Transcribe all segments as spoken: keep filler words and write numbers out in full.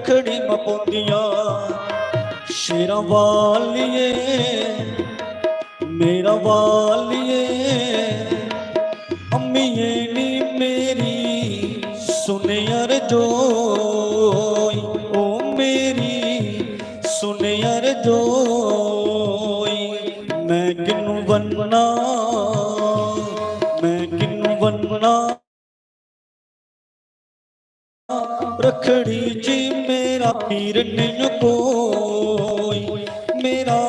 रक्खड़ी म पौंदियां। शेरां वालिये, मेरा वालिये, अम्मिये नी मेरी, सुन यार जोई, ओ मेरी, सुन यार जोई। मैं किन्नू बन्ना, मैं किन्नू बन्ना, रक्खड़ी च मेरा वीर निं कोई, मेरा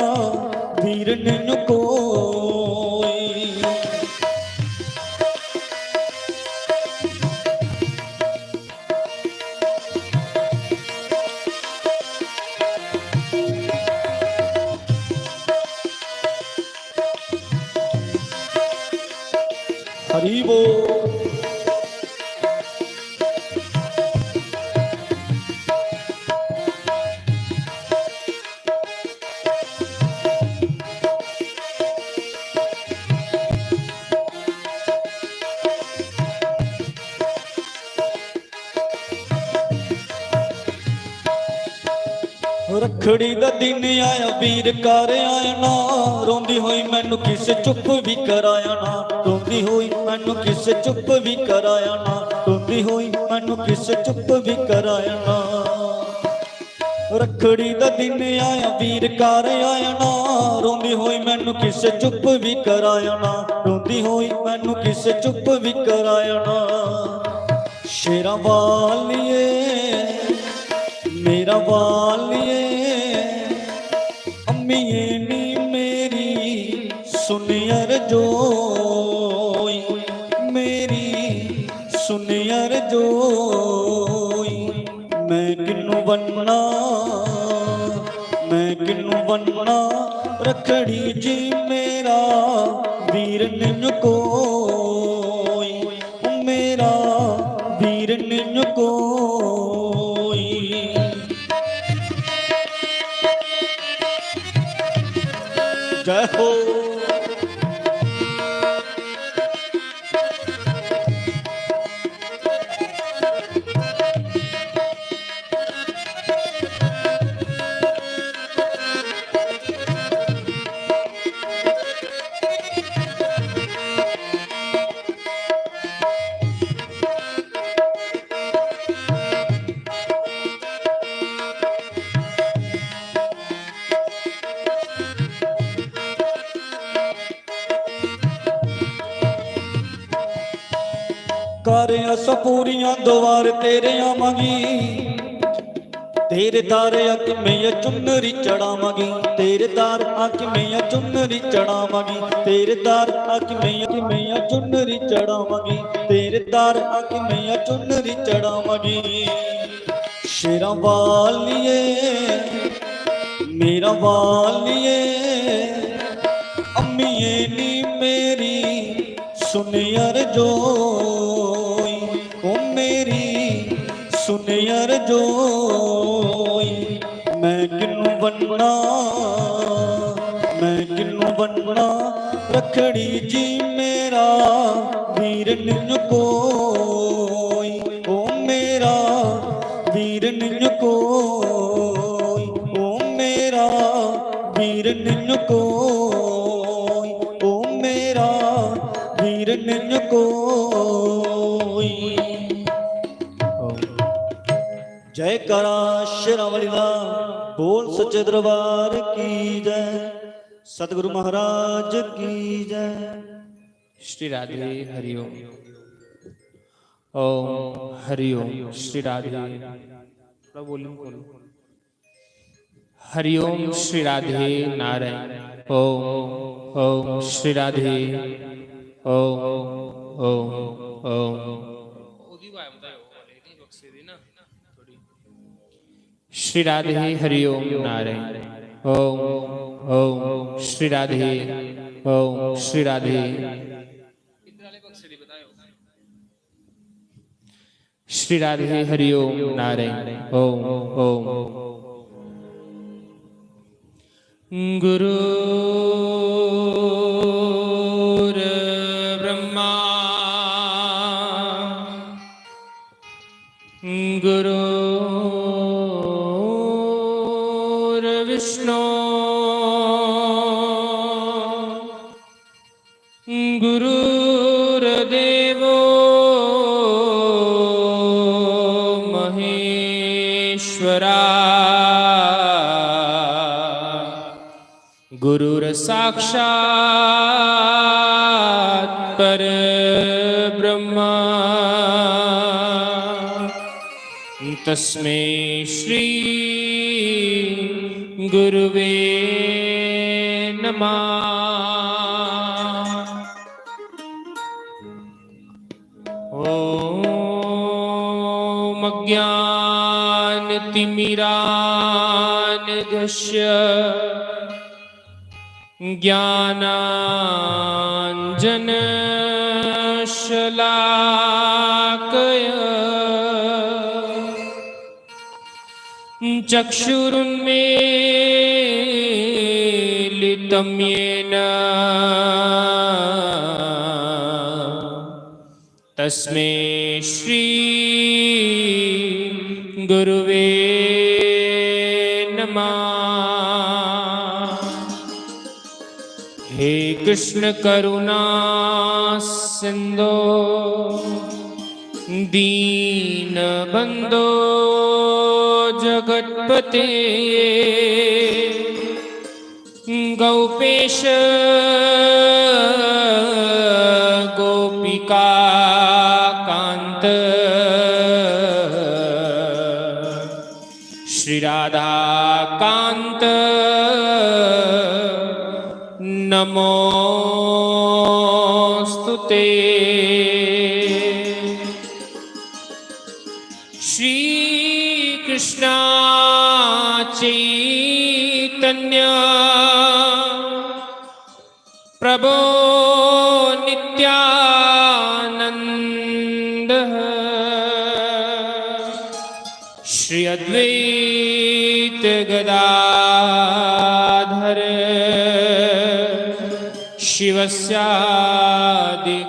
वीर निं कोई। हरी बोल। रक्खड़ी दा दिन आया, वीर घर आया ना, रोंदी होई मैनू किस चुप भी कराया ना, रोंदी होई मैनू किस चुप भी कराया ना, रोंदी होई मैनू किस चुप भी कराया ना। रक्खड़ी दा दिन आया, वीर घर आया ना, रोंदी होई मैनू किस चुप भी कराया ना, रोंदी होई मैनू किस चुप भी कराया ना। शेरां वालिये, मेरा वालिये, अम्मिये नी मेरी, सुन यार जोई, मेरी सुन यार जोई। मैं किन्नू बन्ना, मैं किन्नू बन्ना, रक्खड़ी च मेरा वीर निं कोई, मेरा वीर निं कोई। जय हो। कर अस पूरियां दवार तेरे आवांगी, तेरे तार अक मैया चुनरी चढ़ावांगी, तेरे तार अक मैया चुनरी चढ़ावांगी, तेरे तार अक मैया, मैया चुनरी चढ़ावांगी, तेरे तार अक मैया चुनरी चढ़ावांगी। शेरां वालिये, मेरा वालिये, अम्मिये नी मेरी, सुन यार जोई, ओ मेरी, सुन यार जोई। मैं किन्नू बन्ना, मैं किन्नू बन्ना, रक्खड़ी च मेरा वीर निं कोई, ओ मेरा वीर निं कोई, ओ मेरा वीर निं कोई, ओ मेरा वीर निं कोई। जयकारा शेरां वाली दा, बोल सच्चे दरबार की जय, सतगुरु महाराज की जय। श्री राधे हरिओम। ओम हरिओम श्री राधे। थोड़ा वॉल्यूम खोलो। हरिओम श्री राधे नारायण। ओम ओम श्री राधे। ओम ओम ओम। श्री राधे हरिओम नारायण। ओम ओम श्री राधे। ओम श्री राधे। श्री राधे हरिओम नारायण। ओम ओम। गुरु ब्रह्मा गुरु कृष्णो गुरुर्देवो महेश्वरा। गुरुर्साक्षात् परब्रह्मा। तस्मै श्री गुरुवे नमः। ॐ अज्ञानतिमिरान्धस्य ज्ञानाञ्जनशलाकया चक्षुरुन्मीलितं येन तस्मै श्री गुरुवे नमः। हे कृष्ण करुणा सिंधो दीन बंधो जगतपते। गोपेश गोपिका कांत श्री राधा कांत नमोस्तुते। श्री कृष्णा चैतन्य प्रभो नित्यानंद श्री अद्वैत गदाधर शिवस्यादि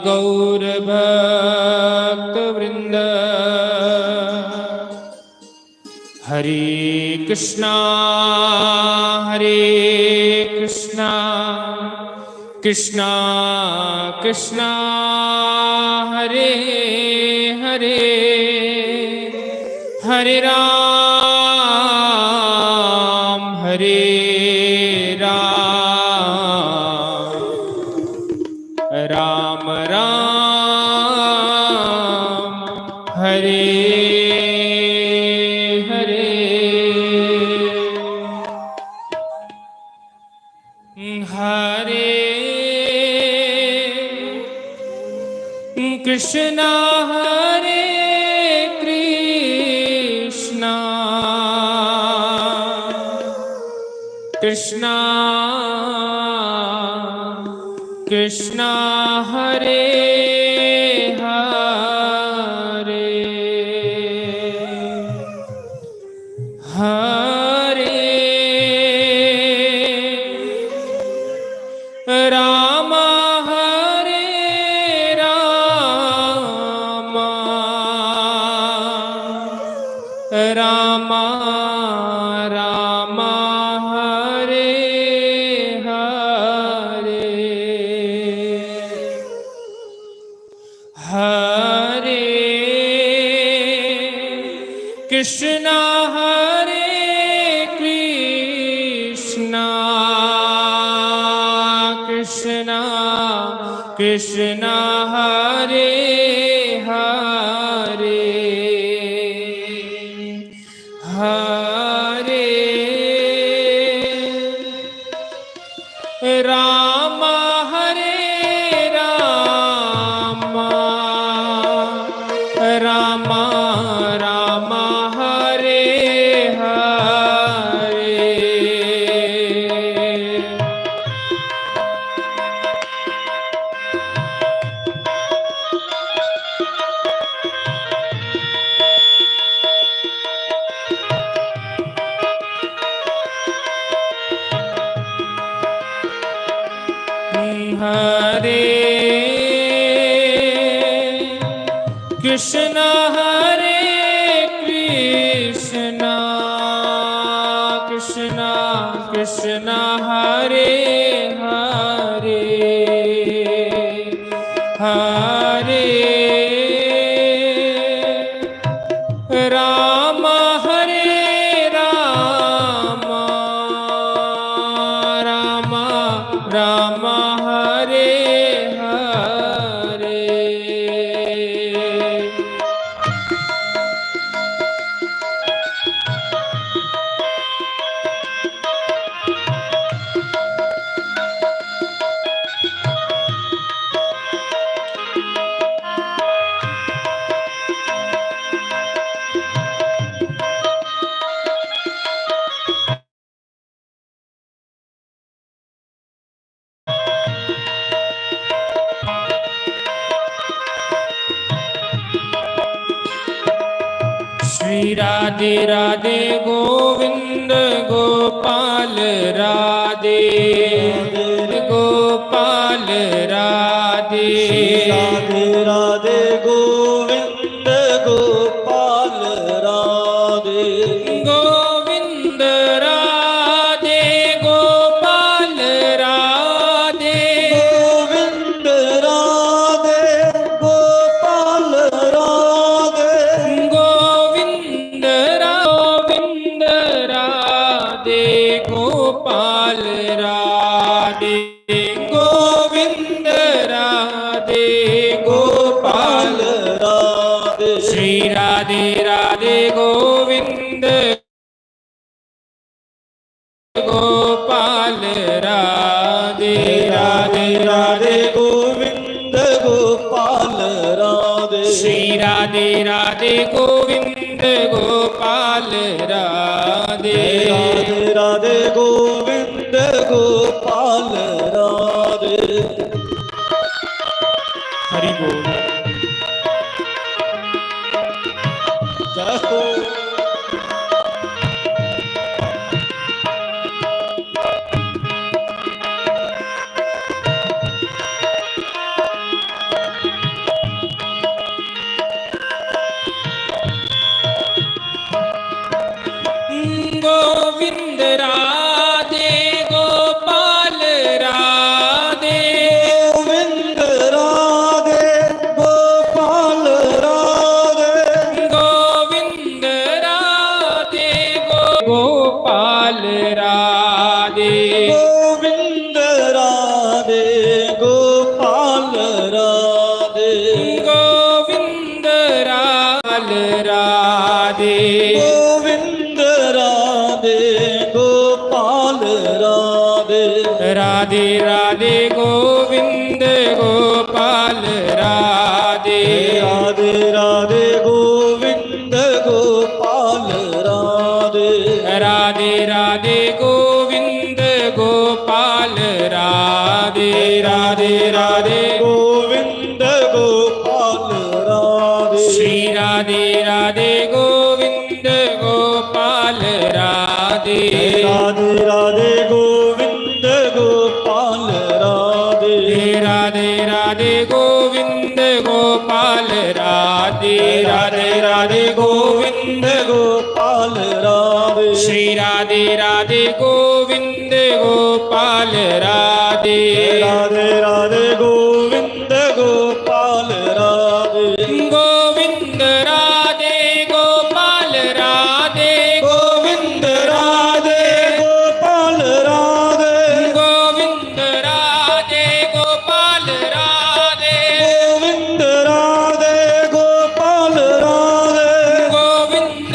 गौर भक्त वृंद। हरे कृष्णा हरे कृष्णा कृष्णा कृष्णा हरे हरे। हरे राम हरे राम राम राम हरे हरे। हरे कृष्णा हरे कृष्णा कृष्णा कृष्णा हरे हरे। हरे राम हरे राम राम राम हरे हरे। हरे कृष्णा हरे कृष्णा कृष्णा कृष्णा हरे हरे। हरे राम हरे राम राम राम हरे हरे। हरे कृष्णा हरे कृष्णा कृष्णा कृष्ण हरे हरे, हरे राम हरे राम, राम राम हरे हरे। श्री राधे राधे गोविंद गोपाल राधे, गोपाल राधे। श्री राधे राधे गोविंद गोपाल राधे। गोविंद राधे गोपाल राधे। गोविंद राधे गोपाल राधे। गोविंद रा-, गोविंद राधे गोपाल राधे। गोविंद राधे गोपाल राधे। श्री राधे राधे गोविंद गोपाल राधे। राधे राधे गोविंद गोपाल राधे। श्री राधे राधे गोविंद गोपाल राधे। राधे राधे गोविंद गोपाल राधे। हरि बोल। जय हो। गोविंद राधे गोपाल राधे। गोविंद राधे गोपाल राधे। गोविंद राधे गो-, गोपाल राधे। गोविंद राधे गोपाल राधे। गोविंद राल राधे। गोविंद राधे गोपाल राधे। राधे राधे गोविंद गोपाल राधे। राधे राधे गोविंद गोपाल राधे। राधे राधे गोविंद गोपाल राधे। राधे राधे गोविंद गोपाल राधे। श्री राधे राधे गोविंद गोपाल राधे। राधे राधे गोविंद गोपाल राधे। राधे राधे गोविंद गोपाल राधे। राधे राधे गोविंद गोपाल राधे। श्री राधे राधे गोविंद गोपाल राधे। राधे राधे गोविंद गोपाल राधे। गोविंद राधे गोपाल राधे। गोविंद राधे गोपाल राधे। गोविंद राधे गोपाल राधे। गोविंद राधे गोपाल राधे। गोविंद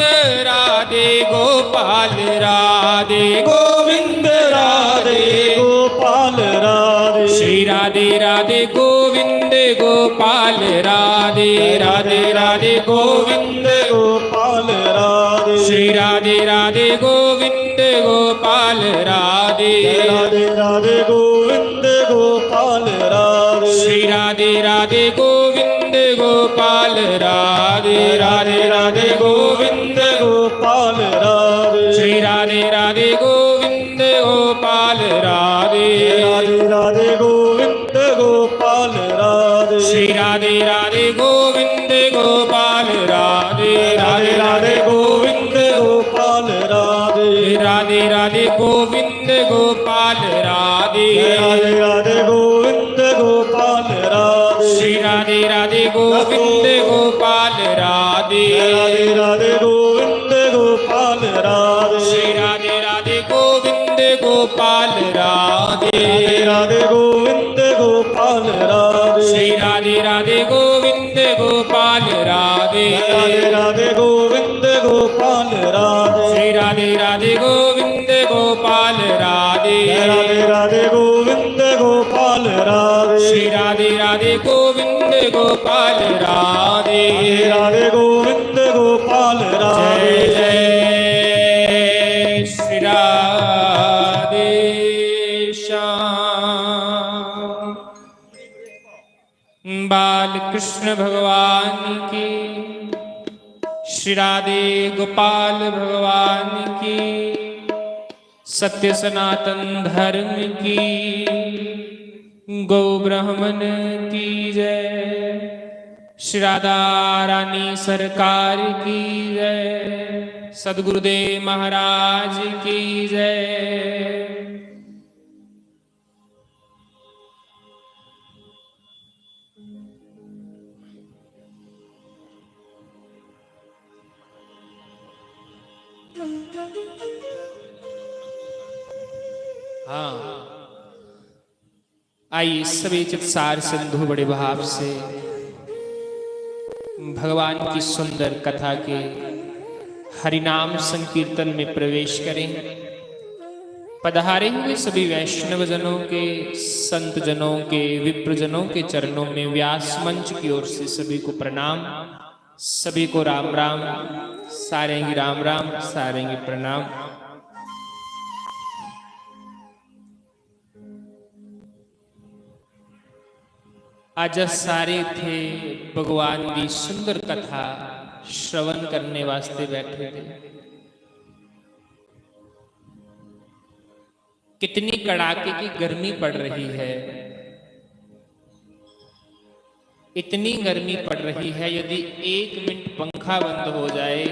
राधे गोपाल राधे। गोविंद राधे गोपाल राधे। श्री राधे राधे गोविंद गोपाल राधे। राधे राधे गोविंद गोपाल राधे। श्री राधे राधे गोविंद गोपाल राधे। राधे राधे गोविंद गोपाल राधे। श्री राधे राधे गोविंद गोपाल राधे। राधे राधे गोविंद गोपाल राधे। श्री राधे राधे गोविंद गोपाल राधे। राधे राधे गोविंद गोपाल राधे। श्री राधे राधे गोविंद गोपाल राधे। राधे राधे गोविंद गोपाल राधे। राधे राधे गोविंद गोपाल राधे। राधे राधे गोविंद गोपाल राधे। श्री राधे राधे गोविंद गोपाल राधे। राधे राधे गोविंद गोपाल राधे। श्री राधे राधे गोविंद गोपाल राधे। राधे राधे गोविंद गोपाल राधे। श्री राधे राधे गोविंद गोपाल राधे। राधे राधे गोविंद गोपाल राधे। श्री राधे राधे गोविंद गोपाल राधे। राधे राधे गोविंद गोपाल राधे। श्री राधे राधे गोविंद गोपाल राधे। राधे राधे गोविंद गोपाल राधे। जय जय श्री राधे श्याम। बाल कृष्ण भगवान की, श्री राधे गोपाल भगवान की, सत्य सनातन धर्म की, गौ ब्राह्मण की जय, श्री राधा रानी सरकार की जय, सदगुरुदेव महाराज की जय। हाँ, आइए सभी चित्सार सिंधु बड़े भाव से भगवान की सुंदर कथा के हरिनाम संकीर्तन में प्रवेश करें। पधारे हुए सभी वैष्णव जनों के, संत जनों के, विप्र जनों के चरणों में व्यास मंच की ओर से सभी को प्रणाम, सभी को राम राम, सारें गी राम राम, सारें गी प्रणाम। अज्ज अस सारे इत्थे भगवान दी सुंदर कथा श्रवण करने वास्ते बैठे थे। कितनी कड़ाके की गर्मी पड़ रही है, इतनी गर्मी पड़ रही है, यदि एक मिनट पंखा बंद हो जाए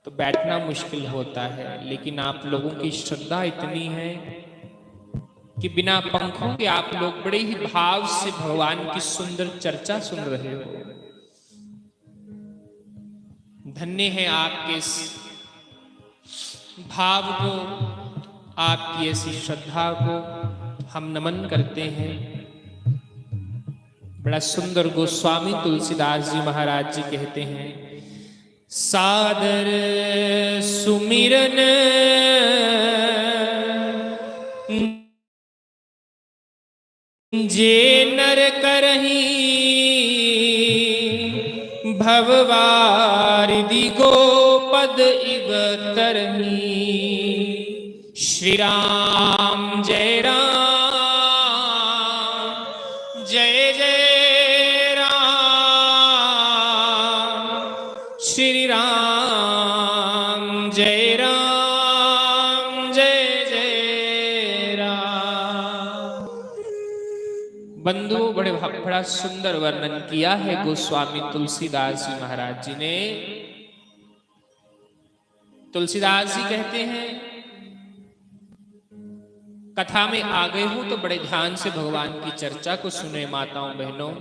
तो बैठना मुश्किल होता है। लेकिन आप लोगों की श्रद्धा इतनी है कि बिना पंखों के आप लोग बड़े ही भाव से भगवान की सुंदर चर्चा सुन रहे हो। धन्य है आपके इस भाव को, आपकी ऐसी श्रद्धा को हम नमन करते हैं। बड़ा सुंदर गोस्वामी तुलसीदास जी महाराज जी कहते हैं, सादर सुमिरन जे नर करही, भववारिधि गोपद इव तरही। श्री राम जय राम, जय जय राम, श्री राम जय राम, जय जय राम। बंधुओं, बड़े भा-, बड़ा सुंदर वर्णन किया है गोस्वामी तुलसीदास जी महाराज जी ने। तुलसीदास जी कहते हैं, कथा में आ गए हो तो बड़े ध्यान से भगवान की चर्चा को सुने, माताओं बहनों।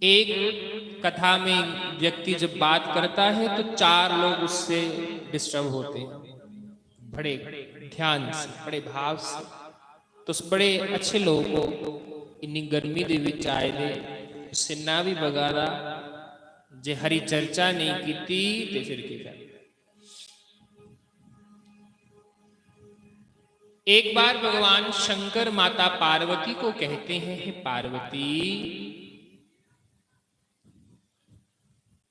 एक कथा में व्यक्ति जब बात करता है तो चार लोग उससे डिस्टर्ब होते हैं, बड़े ध्यान से, बड़े भाव से। तुस बड़े अच्छे लोग हो, इन्नी गर्मी दे विच आए दे, पसीना भी बगा दा, जे हरी चर्चा नहीं कीती ते फिर की कर। एक बार भगवान शंकर माता पार्वती को कहते हैं, हे पार्वती,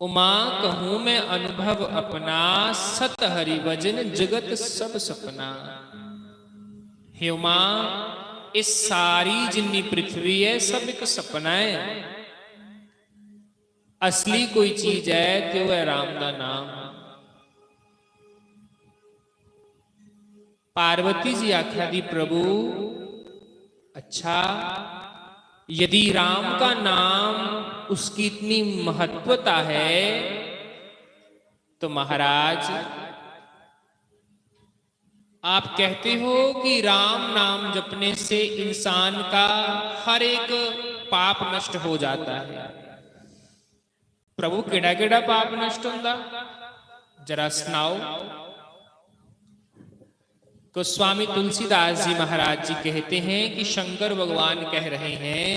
उमा कहूं मैं अनुभव अपना, सत हरि भजन जगत सब सपना। हे उमा, इस सारी जिन्नी पृथ्वी है, सब एक सपना है। असली कोई चीज है ते वह राम दा नाम। पार्वती जी आखा दी, प्रभु, अच्छा, यदि राम का नाम, उसकी इतनी महत्वता है, तो महाराज, आप कहते हो कि राम नाम जपने से इंसान का हर एक पाप नष्ट हो जाता है। प्रभु, केड़ा केड़ा पाप नष्ट होंदा, जरा सुनाओ। गोस्वामी तुलसीदास जी महाराज जी कहते हैं कि शंकर भगवान कह रहे हैं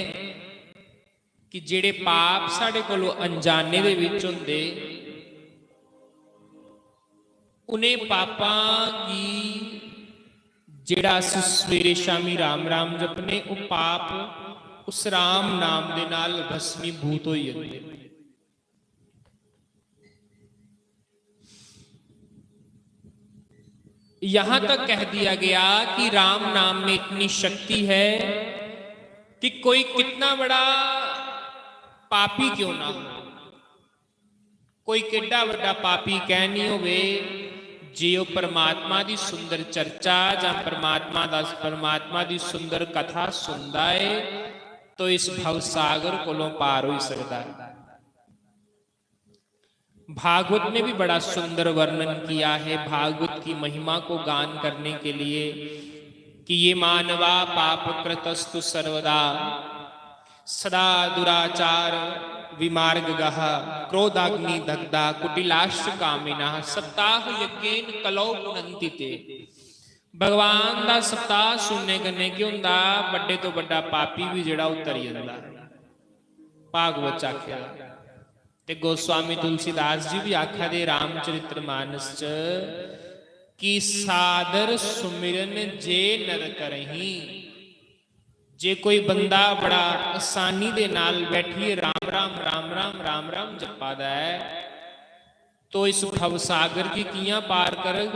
कि जेड़े पाप साढ़े कोलों अनजाने दे विच होंदे, उन्हें पापां गी जेड़ा अस सवेरे शामी राम राम जपने, वो पाप उस राम नाम दे नाल भस्मीभूत होई जंदे। यहां तक कह दिया गया कि राम नाम में इतनी शक्ति है कि कोई कितना बड़ा पापी क्यों ना हो, कोई केड्डा वड्डा पापी कह नहीं होवे, जे ओह परमात्मा दी सुंदर चर्चा जां परमात्मा दा, परमात्मा दी सुंदर कथा सुनदा है, तो इस भवसागर कोलों पार होई सकदा है। भागवत ने भी बड़ा सुंदर वर्णन किया है भागवत की महिमा को गान करने के लिए कि ये मानवा पाप कृतस्तु सर्वदा, सदा दुराचार विमार्गगः, क्रोधाग्नि दग्धा कुटिलाश्च कामिनः, सप्ताह यज्ञेन कलौ पुनन्ति ते। भगवान दा सप्ताह सुनने कन्नै केह् होंदा? बड्डे तो बड्डा पापी भी जेह्ड़ा उतरी जंदा। भागवत च आखेआ। ते गोस्वामी तुलसीदास जी भी आखा दे रामचरित्र मानस च कि सादर सुमिरन जे नर करही। जे कोई बंदा बड़ा आसानी दे नाल बैठिए राम राम, राम राम, राम राम जपा दा है, तो इस भवसागर गी कियां पार करग?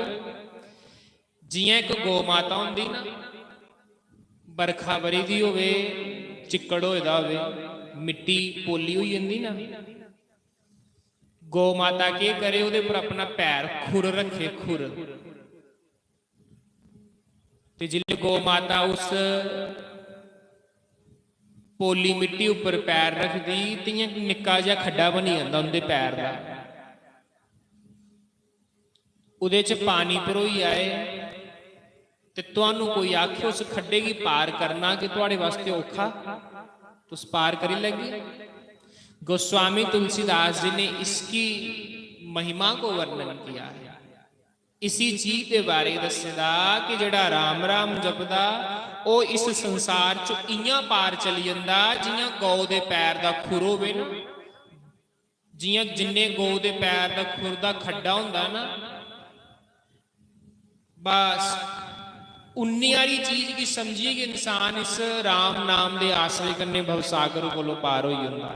जियां इक गौ माता होंदी ना, बरखा बरी दी होवे, चिक्कड़ होए दा होवे, मिट्टी पोली होई जंदी ना, गौ माता केह् करे, ओह्दे पर अपना पैर खुर रखे, खुर। ते जिसलै गौ माता उस पोली मिट्टी उप्पर पैर रखदी, ते इ'यां निक्का जेहा खड्डा बनी जंदा उं'दे पैर दा। ओह्दे च पानी भरोई जाए ते तुहानू कोई आखे उस खड्डे गी पार करना कि थुआढ़े वास्ते औखा, तुस पार करी लैगे। गोस्वामी तुलसीदास जी ने इसकी महिमा को वर्णन किया है। इसी चीज दे बारे दस्से दा कि जेह्ड़ा राम राम जपदा, ओह् इस संसार च इ'यां पार चली जंदा जि'यां गौ दे पैर दा खुर होवे ना। जि'यां जिन्ने गौ दे पैर दा खुर दा खड्डा होंदा ना, बस उन्नी हारी चीज गी समझियै गै इंसान इस राम नाम दे आसरे कन्नै भवसागर कोलों पार होई जंदा।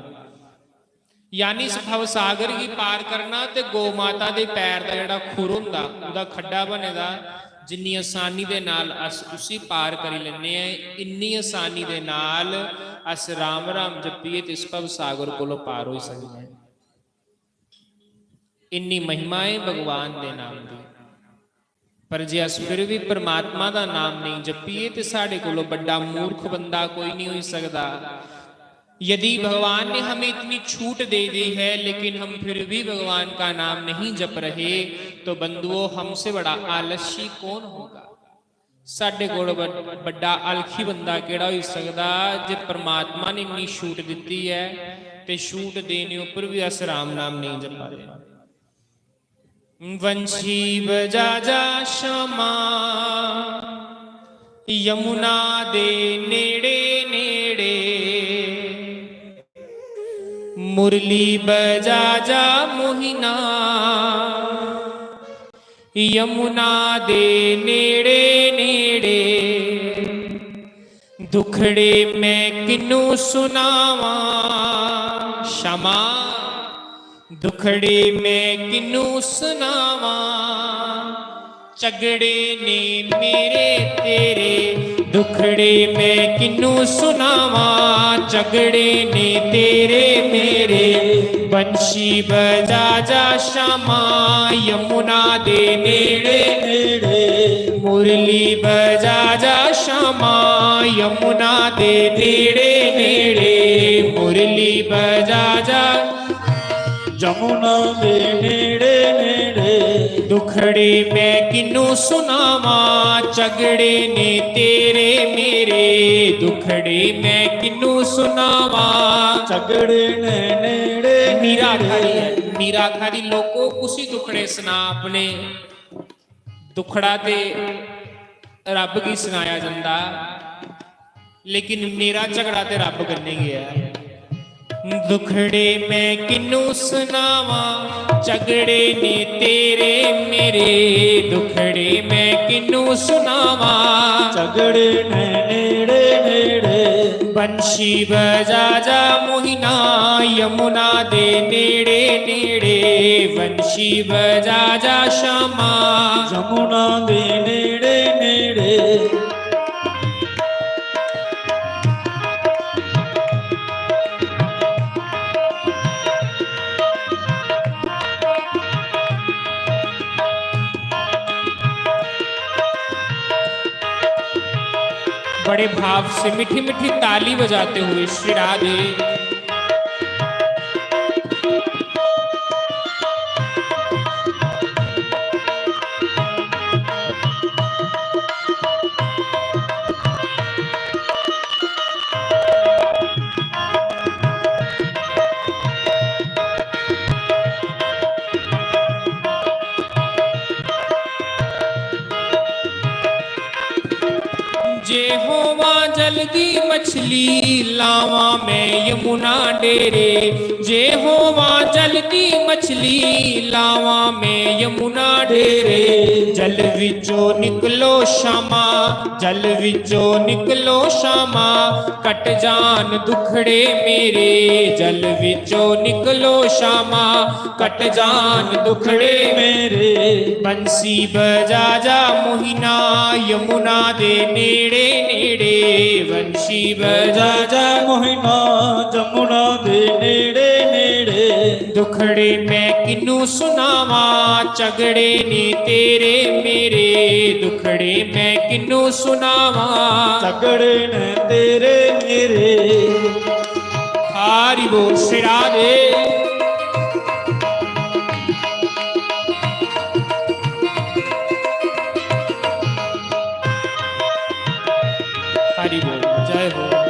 यानी इस भवसागर गी पार करना ते गौ माता दे पैर दा जेह्ड़ा खुर होंदा, ओह्दा खड्डा बने दा, जिन्नी आसानी दे नाल अस उसी पार करी लैने आं, इन्नी आसानी दे नाल अस राम राम जपियै ते इस भवसागर कोलों पार होई सकने आं। इन्नी महिमा है भगवान दे नाम दी। पर जे अस फिर भी परमात्मा दा नाम नहीं जपिए, ते साढ़े कोलों बड्डा मूर्ख बंदा कोई नहीं होई सकदा। यदि भगवान ने हमें इतनी छूट दे दी है, लेकिन हम फिर भी भगवान का नाम नहीं जप रहे, तो बंधुओं, हमसे बड़ा आलसी कौन होगा? साढ़े कोल ब-, बड्डा आलखी बंदा केड़ा होई सकदा, जे परमात्मा ने इन्नी छूट दित्ती है, ते छूट देने उप्पर भी अस राम नाम नहीं जपा रहे। वंशी बजा जा श्यामा, यमुना दे नेड़े नेड़े। मुरली बजा जा मोहिना, यमुना दे नेड़े नेड़े। दुखड़े मैं किन्नू सुनावां श्यामा, दुखड़े मैं किन्नू सुनावां। झगड़े ने मेरे तेरे, दुखड़े मैं किन्नू सुनावां। झगड़े ने तेरे मेरे, बंशी बजा जा श्यामा, यमुना दे नेड़े नेड़े। मुरली बजा जा श्यामा, यमुना दे नेड़े नेड़े। मुरली बजा जा, यमुना दे नेड़े नेड़े। दुखड़े मैं किन्नू सुनावां, झगड़े ने तेरे मेरे। दुखड़े मैं किन्नू सुनावां। झगड़े ने नेड़े मीरा आखा दी ऐ, मीरा आखा दी, "लोको, कुसी दुखड़े सना अपने?" दुखड़ा ते रब गी सनाया जंदा, लेकिन मेरा झगड़ा ते रब कन्नै गै ऐ। दुखड़े मैं किन्नू सनावां, झगड़े ने तेरे मेरे। दुखड़े मैं किन्नू सनावां, झगड़े ने नेड़े नेड़े। बंशी बजा जा मोहिना, यमुना दे नेड़े नेड़े। बंशी बजा जा श्यामा, यमुना दे नेड़े नेड़े। बड़े भाव से मीठी मीठी ताली बजाते हुए श्री राधे। जे होवां जल दी मछली, लावां मैं यमुना डेरे। जे होवां जल दी मछली, लावां मैं यमुना डेरे। जल विचों निकलो श्यामा, जल विचों निकलो श्यामा, कट जान दुखड़े मेरे। जल विचों निकलो श्यामा, कट जान दुखड़े मेरे। बंशी बजा जा मोहिना, यमुना दे नेड़े नेड़े। बंशी बजा जा मोहिना, यमुना दे नेड़े नेड़े। दुखड़े मैं किन्नू सुनावां, झगड़े ने तेरे मेरे। दुखड़े मैं किन्नू सुनावां, झगड़े ने तेरे मेरे। हरि बोल श्री राधे। हरि बोल, जय हो।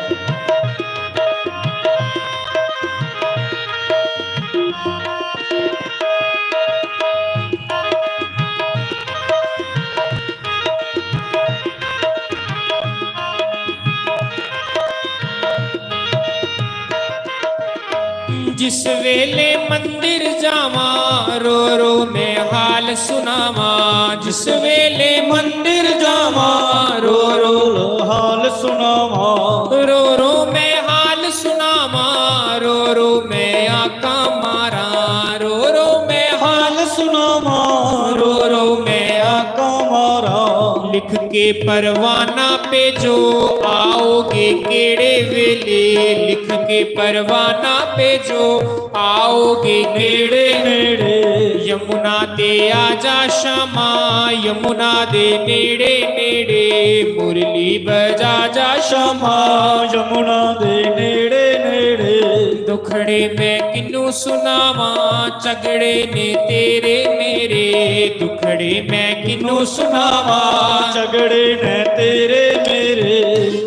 जिस वेले मंदिर जावां, रो रो मैं हाल सुनावां। जिस वेले मंदिर जावां, रो रो हाल सुनावां। रो रो मैं हाल सुनावां, रो रो मैं आका मारां। रो रो मैं हाल सुनावां, रो रो मैं आका मारां। लिख के परवाना भेजो, आओगे केड़े वेले। लिख के परवाना भेजो, आओगे नेड़े नेड़े। यमुना ते आजा श्यामा, यमुना दे नेड़े नेड़े। मुरली बजा जा श्यामा, यमुना दे नेड़े नेड़े। दुखड़े मैं किन्नू सुनावां, झगड़े ने तेरे मेरे। दुखड़े मैं किन्नू सुनावां, झगड़े ने तेरे मेरे।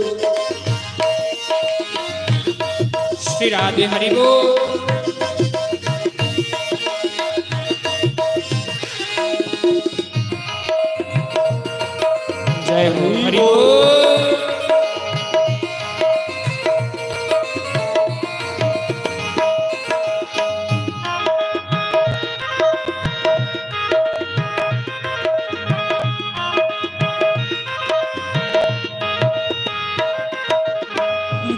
श्री राधे हरि बोल। जय हो हरि बोल।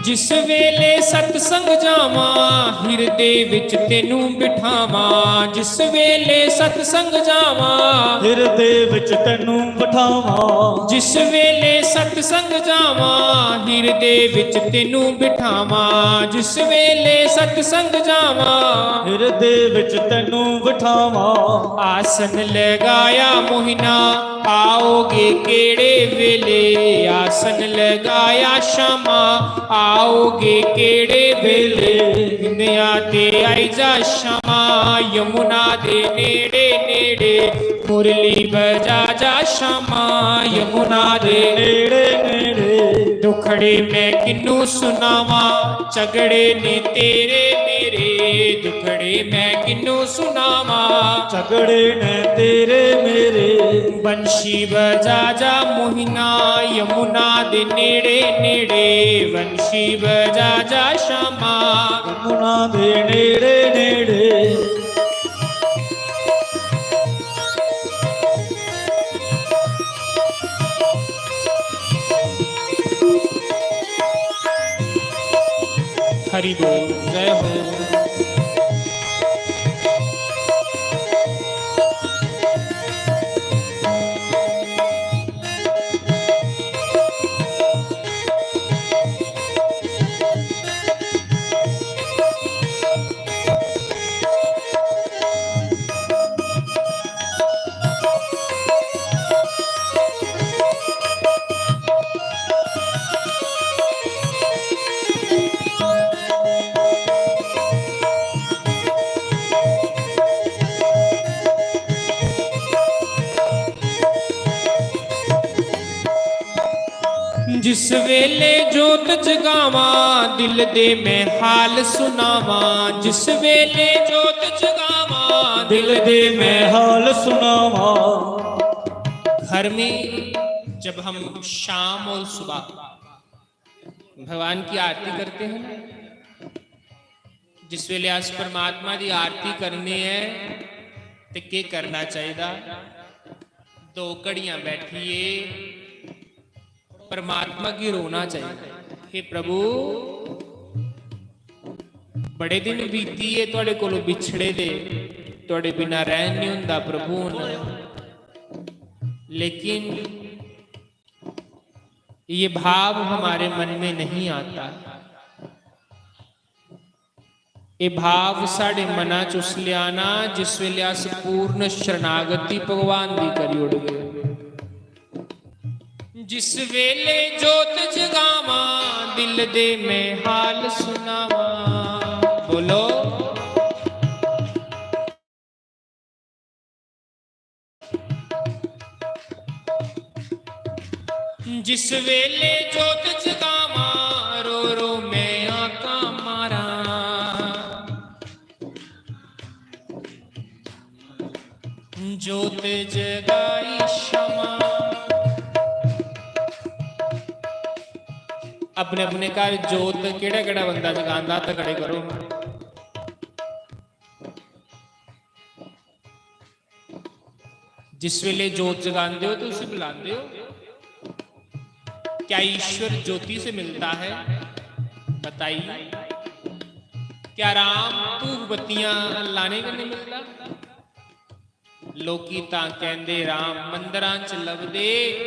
जिस वेले सत्संग जावां, हिरदे विच तेनू बिठावां। जिस वेले सत्संग जावां, हिरदे विच तेनू बिठावां। जिस वेले सत्संग जावां, हिरदे विच तेनू बिठावां। जिस वेले सत्संग जावां, हिरदे विच तेनू बिठावां। आसन लगाया मोहिना, आओगे केड़े वेले। आसन लगाया श्यामा, आओगे केड़े वेले। दुनिया ते आई जा श्यामा, यमुना दे नेड़े नेड़े। मुरली बजा जा श्यामा, यमुना दे नेड़े नेड़े। दुखड़े मैं किन्नू सुनावा, झगड़े ने तेरे मेरे। दुखड़े मैं किन्नू सुनावा, झगड़े ने तेरे मेरे। बंशी बजा जा मोहिना, यमुना दे नेड़े नेड़े। बंशी बजा जा श्यामा, यमुना दे नेड़े नेड़े। हरि बोल, जय हो। जिस वेले जोत जगावां, दिल दे मैं हाल सुनावां। जिस वेले जोत जगावां, दिल दे मैं हाल सुनावां। घर में जब हम शाम और सुबह भगवान की आरती करते हैं ना, जिस वेले अस परमात्मा दी आरती करने हैं, ते केह् करना चाहिदा? दो घड़ियां बैठिए परमात्मा गी रोना चाहिए, "हे प्रभु, बड़े दिन बीती गे थुआड़े कोलों बिछड़े दे, थुआड़े बिना रैह्न निं होंदा प्रभु हुन।" लेकिन ये भाव हमारे मन में नहीं आता। ये भाव साढ़े मना च उसले आना जिस वेले अस पूर्ण शरणागति भगवान दी करी ओड़गे। जिस वेले जोत जगावां, दिल दे मैं हाल सुनावां। बोलो। जिस वेले जोत जगावां, रो रो मैं आका मारां। जोत जगाई श्यामा। अपने अपने घर जोत केड़ा केड़ा बंदा जगांदा, हत्थ खड़े करो। जिस वेले जोत जगांदे हो तो उसी बुलांदे हो। क्या ईश्वर ज्योति से मिलता है? बताइए। क्या राम धूप बत्तियां लाने कन्नै मिलदा? लोकी तां कहंदे राम मंदरां च लभदे,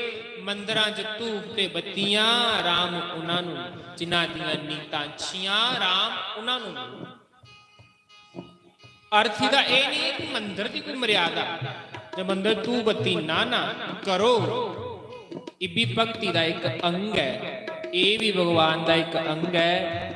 मंदरां च धूप ते बत्तियां, राम उन्हां नूं, जिन्हां दियां नीतां अच्छियां, राम उन्हां नूं। अर्थ इदा एह् नहीं कि मंदर दी कोई मर्यादा, जे मंदर धूप बत्ती ना ना करो, इब्बी भक्ति दा इक अंग ऐ, एह् भी भगवान दा इक अंग ऐ।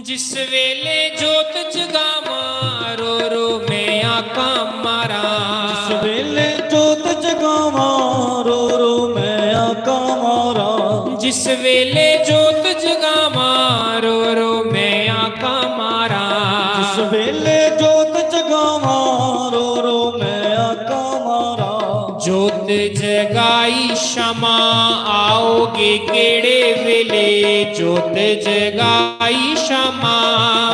जिस वेले जोत जगावां, रो रो मैं आका मारां। जिस वेले जोत जगावां, रो रो मैं आका मारां। जिस वेले जोत जगावां, रो रो मैं आका मारां। जिस वेले जोत जगावां, रो रो मैं आका मारां। जोत जगाई श्यामा, आओगे केड़े वेले? जोत जगाई श्यामा,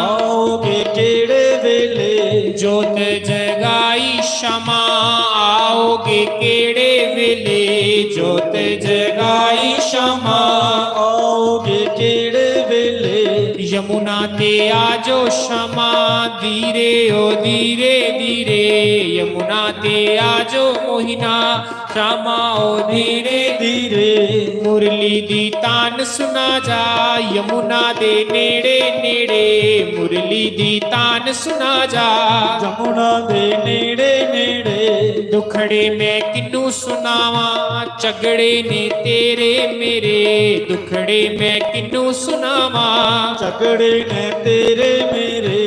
आओगे केड़े वेले? जोत जगाई श्यामा, आओगे केड़े वेले? जोत जगाई श्यामा, आओगे केड़े वेले? यमुना ते आजो श्यामा, धीरे ओ धीरे धीरे। यमुना ते आजो मोहिना, रामा ओ धीरे धीरे, मुरली दी तान सुना जा। यमुना दे नेड़े नेड़े, मुरली दी तान सुना जा। यमुना दे नेड़े नेड़े, दुखड़े मैं किन्नू सुनावा, झगड़े ने तेरे मेरे। दुखड़े मैं किन्नू सुनावा, झगड़े ने तेरे मेरे।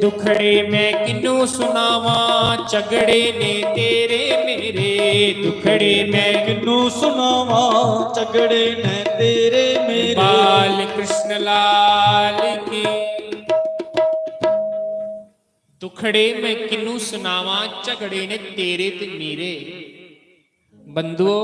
दुखड़े मैं किन्नू सुनावा, झगड़े ने तेरे मेरे। दुखड़े मैं किन्नू सुनावा, झगड़े ने तेरे मेरे। बाल कृष्ण लाल की। दुखड़े मैं किन्नू सुनावा, झगड़े ने तेरे ते मेरे। बंधुओ,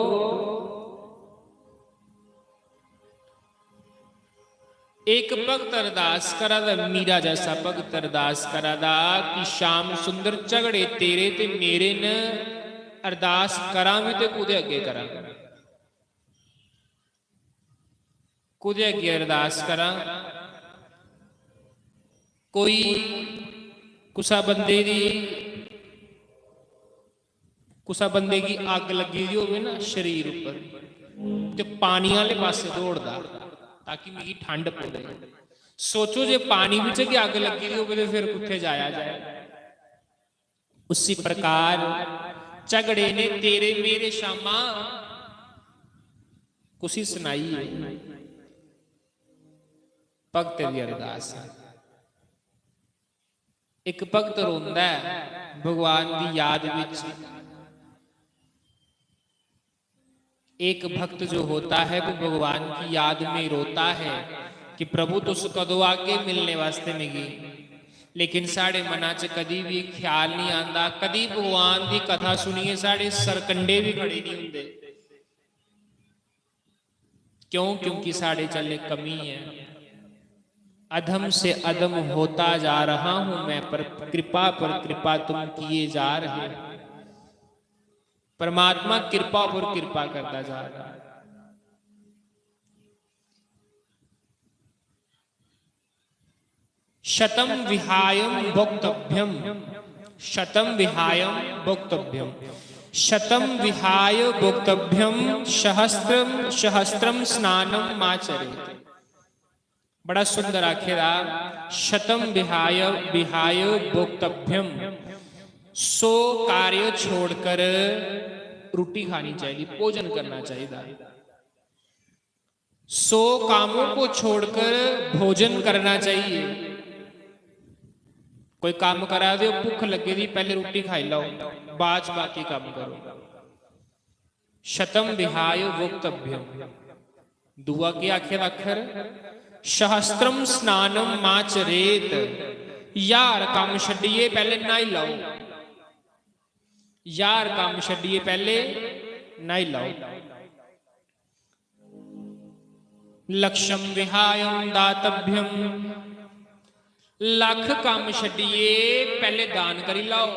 एक भक्त अरदास करा दा, मीरा जैसा भक्त अरदास करा दा कि श्याम सुंदर, झगड़े तेरे ते मेरे न। अरदास करां भी ते कुदे अग्गे करां, कुदे अग्गे अरदास करां? कोई कुसा बंदे दी, कुसा बंदे गी अग्ग लग्गी दी होवे ना शरीर उप्पर, ते पानी आह्ले पासे दौड़दा ताकि मिगी ठंड पवे। सोचो, जे पानी बिच गै अग्ग लग्गी दी होवे ते फिर कुत्थै जाया जाए? उसी प्रकार झगड़े ने तेरे मेरे, श्यामा, कुसी सनाइए? भगत दी अरदास ऐ। एक भक्त रोंदा ऐ भगवान दी याद विच। एक भक्त जो होता है, वो भगवान की याद में रोता है कि प्रभु, तुस कदों आगे मिलने वास्ते मिगी। लेकिन साढ़े मना च कदी भी ख्याल नहीं आंदा, कदी भगवान दी कथा सुनिए साढ़े सरकंडे भी खड़े नहीं होंदे। क्यों? क्योंकि साढ़े च अल्ले कमी है। अधम से अधम होता जा रहा हूं मैं, पर कृपा पर कृपा तुम किए जा रहे हो। परमात्मा कृपा पर कृपा करता जा रहा है। शतम विहायम भोक्तव्यम, शतम विहायम भोक्तव्यम, शतम विहाय भोक्तव्यम, सहस्त्रम सहस्त्रम स्नानम माचरेत। बड़ा सुंदर आखे दा, शतम विहाय विहाय भोक्तव्यम, सौ कार्य छोड़कर रोटी खानी चाहिए, भोजन करना चाहिए। सौ कामों को छोड़कर भोजन करना चाहिए। कोई काम करा दे हो, भुख लगे दी, पैह्ले रुट्टी खाई लैओ, बाद च बाकी कम्म करो। शतम विहाय भोक्तव्यम। दूआ केह् आखे दा अक्खर? सहस्त्रम स्नानम माचरेत। ज्हार कम्म छड्डियै पैह्ले न्हाई लैओ। ज्हार कम्म छड्डियै पैह्ले न्हाई लैओ। लक्षम विहायम दातव्यम। लक्ख कम्म छड्डियै पैह्ले दान करी लैओ।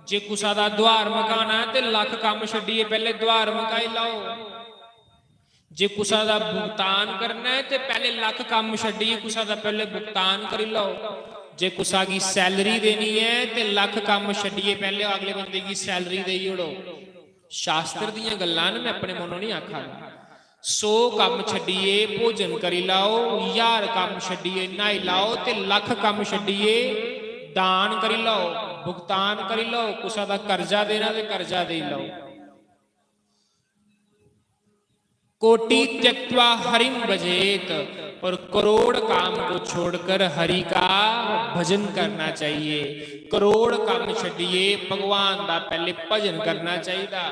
जे कुसा दा दुहार मकाना ऐ ते लक्ख कम्म छड्डियै पैह्ले दुहार मकाई लैओ। जे कुसा दा भुगतान करना ऐ ते पैह्ले लक्ख कम्म छड्डियै कुसा दा पैह्ले भुगतान करी लैओ। जे कुसा गी सैलरी देनी ऐ ते लक्ख कम्म छड्डियै पैह्ले अगले बंदे गी सैलरी देई ओड़ो। शास्त्र दियां गल्लां न, मैं अपने मनों नहीं आखा दा। सौ कम्म छड्डियै भोजन करी लैओ, ज्हार कम्म छड्डियै न्हाई लैओ ते लक्ख कम्म छड्डियै दान करी लैओ, भुगतान करी लैओ। कुसा दा कर्जा देना ते कर्जा देई लैओ। कोटि त्यक्त्वा हरिं भजेत, और करोड़ काम को छोड़कर हरि का भजन करना चाहिए। करोड़ काम छड्डियै भगवान दा पैह्ले भजन करना चाहिदा,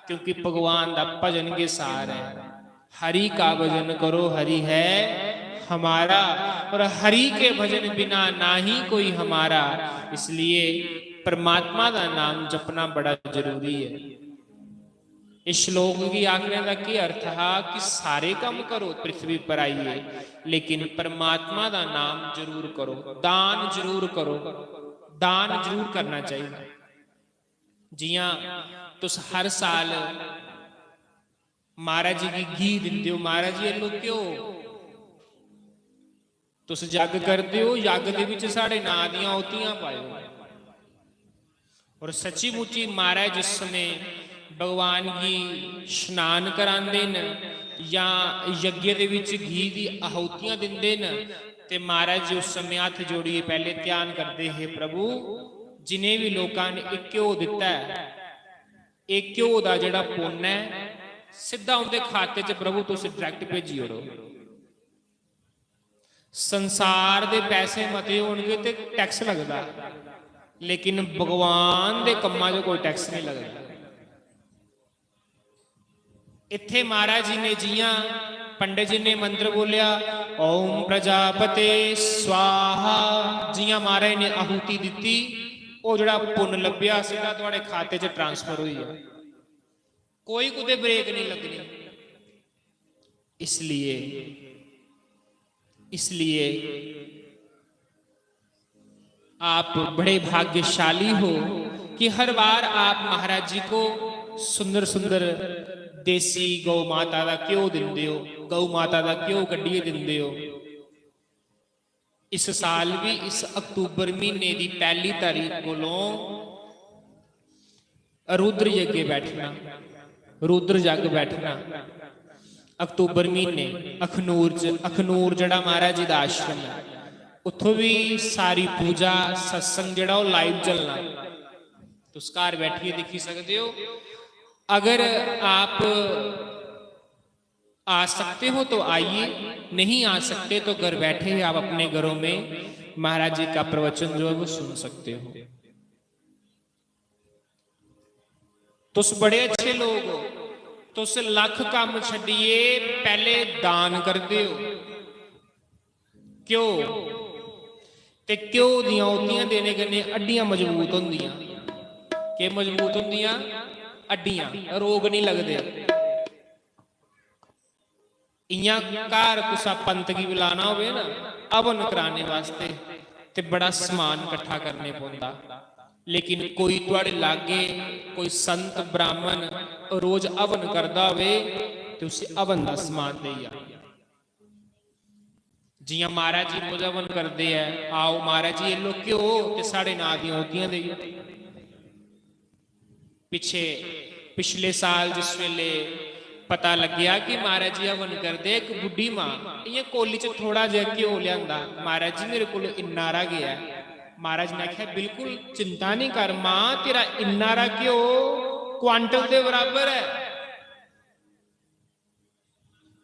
क्योंकि भगवान दा भजन गै सार ऐ। हरि का भजन करो, हरि है हमारा, और हरि के भजन बिना ना ही कोई हमारा। इसलिए परमात्मा दा नाम जपना बड़ा जरूरी है। इस श्लोक गी आखने दा केह् अर्थ हा कि सारे कम्म करो पृथ्वी पर आइयै, लेकिन परमात्मा दा नाम जरूर करो, दान जरूर करो, दान जरूर करना चाहिए। जियां तुस हर साल महाराज जी गी घी दिंदे हो, महाराज जी, "एह् लो घ्यो, तुस जग करदे हो, जग दे बिच साढ़े नां दियां ओतियां पाएओ।" और सच्ची मुच्ची महाराज जिस समें भगवान गी स्नान करांदे न जां यज्ञ दे बिच घी दी आहुतियां दिंदे न, ते महाराज जी उस समें हत्थ जोड़ियै पैह्ले ध्यान करदे हे, "प्रभु, जिनें बी लोकां ने एह् घ्यो दित्ता ऐ, एह् घ्यो दा जेह्ड़ा पुन्न ऐ, सिद्धा उं'दे खाते च प्रभु तुस direct भेजी ओड़ो।" संसार दे पैसे मते होणगे ते टैक्स लगदा, लेकिन भगवान दे कम्मा च कोई टैक्स नहीं लगदा। इत्थे महाराज जी ने जियां पंडित जी ने मंत्र बोलेआ, "ओम प्रजापते स्वाहा", जियां महाराज ने आहुति दित्ती, ओह् जेह्ड़ा पुन्न लब्भेआ, सिद्धा थुआढ़े खाते च ट्रांसफर होई गेआ, कोई कुतै ब्रेक नहीं लगनी। इसलिए, इसलिए आप बड़े भाग्यशाली हो कि हर बार आप महाराज जी को सुंदर सुंदर देसी गौ माता दा घ्यो दिंदे हो, गौ माता दा घ्यो कड्ढियै दिंदे हो। इस साल भी इस अक्तूबर महीने दी पैह्ली तारीख कोलों रुद्र यज्ञ बैठना, रुद्र जग बैठना। अक्तूबर महीने अखनूर च, अखनूर जेह्ड़ा महाराज जी दा आश्रम ऐ, उत्थों भी सारी पूजा, सत्संग जेह्ड़ा ओह् live चलना। तुस घर बैठियै दिक्खी सकदे हो। अगर आप आ सकते हो तो आइए, नहीं आ सकते तो घर बैठे ही आप अपने घरों में महाराज जी का प्रवचन जो है वो सुन सकते हो। तुस बड़े अच्छे लोग हो, तुस लख कम्म छड्डियै पैह्ले दान करदे हो। घ्यो ते घ्यो दियां आहुतियां देने कन्नै हड्डियां मजबूत होंदियां। केह् मजबूत होंदियां? हड्डियां, रोग नहीं लगदे। इयां घर कुसा पंत गी बुलाना होवे ना हवन कराने वास्ते, ते बड़ा समान कट्ठा करने पौंदा। लेकिन कोई तुआड़े लागे, कोई संत ब्राह्मण रोज हवन करदा होवे, ते उसी हवन दा समान देई आओ। जियां महाराज जी रोज हवन करदे ऐ, "आओ महाराज जी, एह् लो घ्यो ते साढ़े नांऽ दियां आहुतियां देई आओ।" पिच्छे, पिछले साल जिस वेले पता लग्गेआ कि महाराज जी हवन करदे, इक बुड्ढी मां इ'यां कोली च थोड़ा जेहा घ्यो लेआंदा, "महाराज जी, मेरे कोल इन्ना हारा गै ऐ।" महाराज ने आखेआ, "बिल्कुल चिंता निं कर मां, तेरा इन्ना हारा घ्यो क्वांटल दे बराबर ऐ।"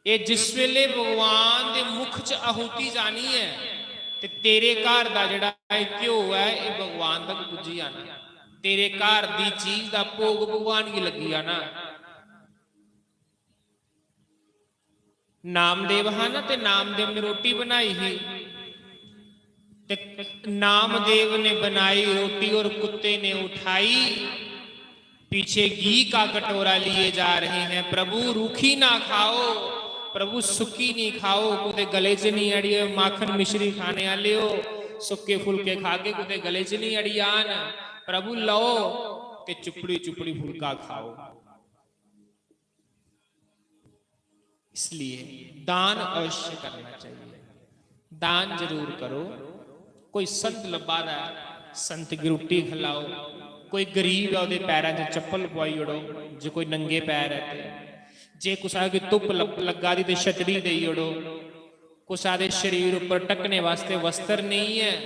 एह् जिस वेले भगवान दे मुख च आहुति जानी ऐ, ते तेरे घर दा जेह्ड़ा एह् घ्यो ऐ, एह् भगवान तक पुज्जी जाना। तेरे घर दी चीज दा भोग भगवान गी लग्गी जाना। नामदेव हा ना, ते नामदेव ने रोटी बनाई ही, ते नामदेव ने बनाई रोटी और कुत्ते ने उठाई। पीछे घी का कटोरा लिए जा रहे हैं, "प्रभु, रूखी ना खाओ, प्रभु, सुक्की नहीं खाओ, कुते गले च नहीं अड़िए।" माखन मिश्री खाने आह्ले हो, सुक्के फुलके खा के कुते गले च नहीं अड़ी जान। "प्रभु, लो ते चुपड़ी चुपड़ी फुलका खाओ।" इसलिए दान अवश्य करना चाहिए, दान जरूर करो। कोई संत लब्भा दा ऐ, संत गी रुट्टी खलाओ। कोई गरीब ऐ, ओह्दे पैरां च चप्पल पुआई ओड़ो। जे कोई नंगे पैर ऐ ते, जे कुसै गी धुप्प लग-, लग्गा दी ते छतरी देई ओड़ो। कुसै दे शरीर उप्पर ढक्कने वास्ते वस्त्र नेईं ऐ,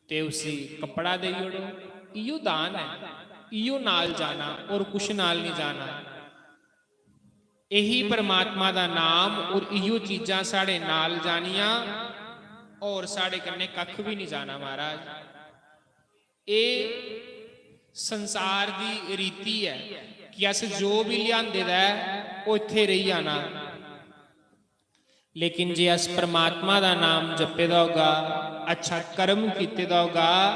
ते उसी कपड़ा देई ओड़ो। इयो दान ऐ, इयो नाल जाना, और कुछ नाल नहीं जाना। यही परमात्मा दा नाम और इयो चीजां साढ़े नाल जानियां, और साढ़े कन्नै कक्ख भी नहीं जाना महाराज। एह् संसार दी रीति ऐ कि अस जो भी लिआंदे दा ऐ, ओह् इत्थै रेही जाना। लेकिन जे अस परमात्मा दा नाम जपे दा होगा, अच्छा कर्म कीते दा होगा,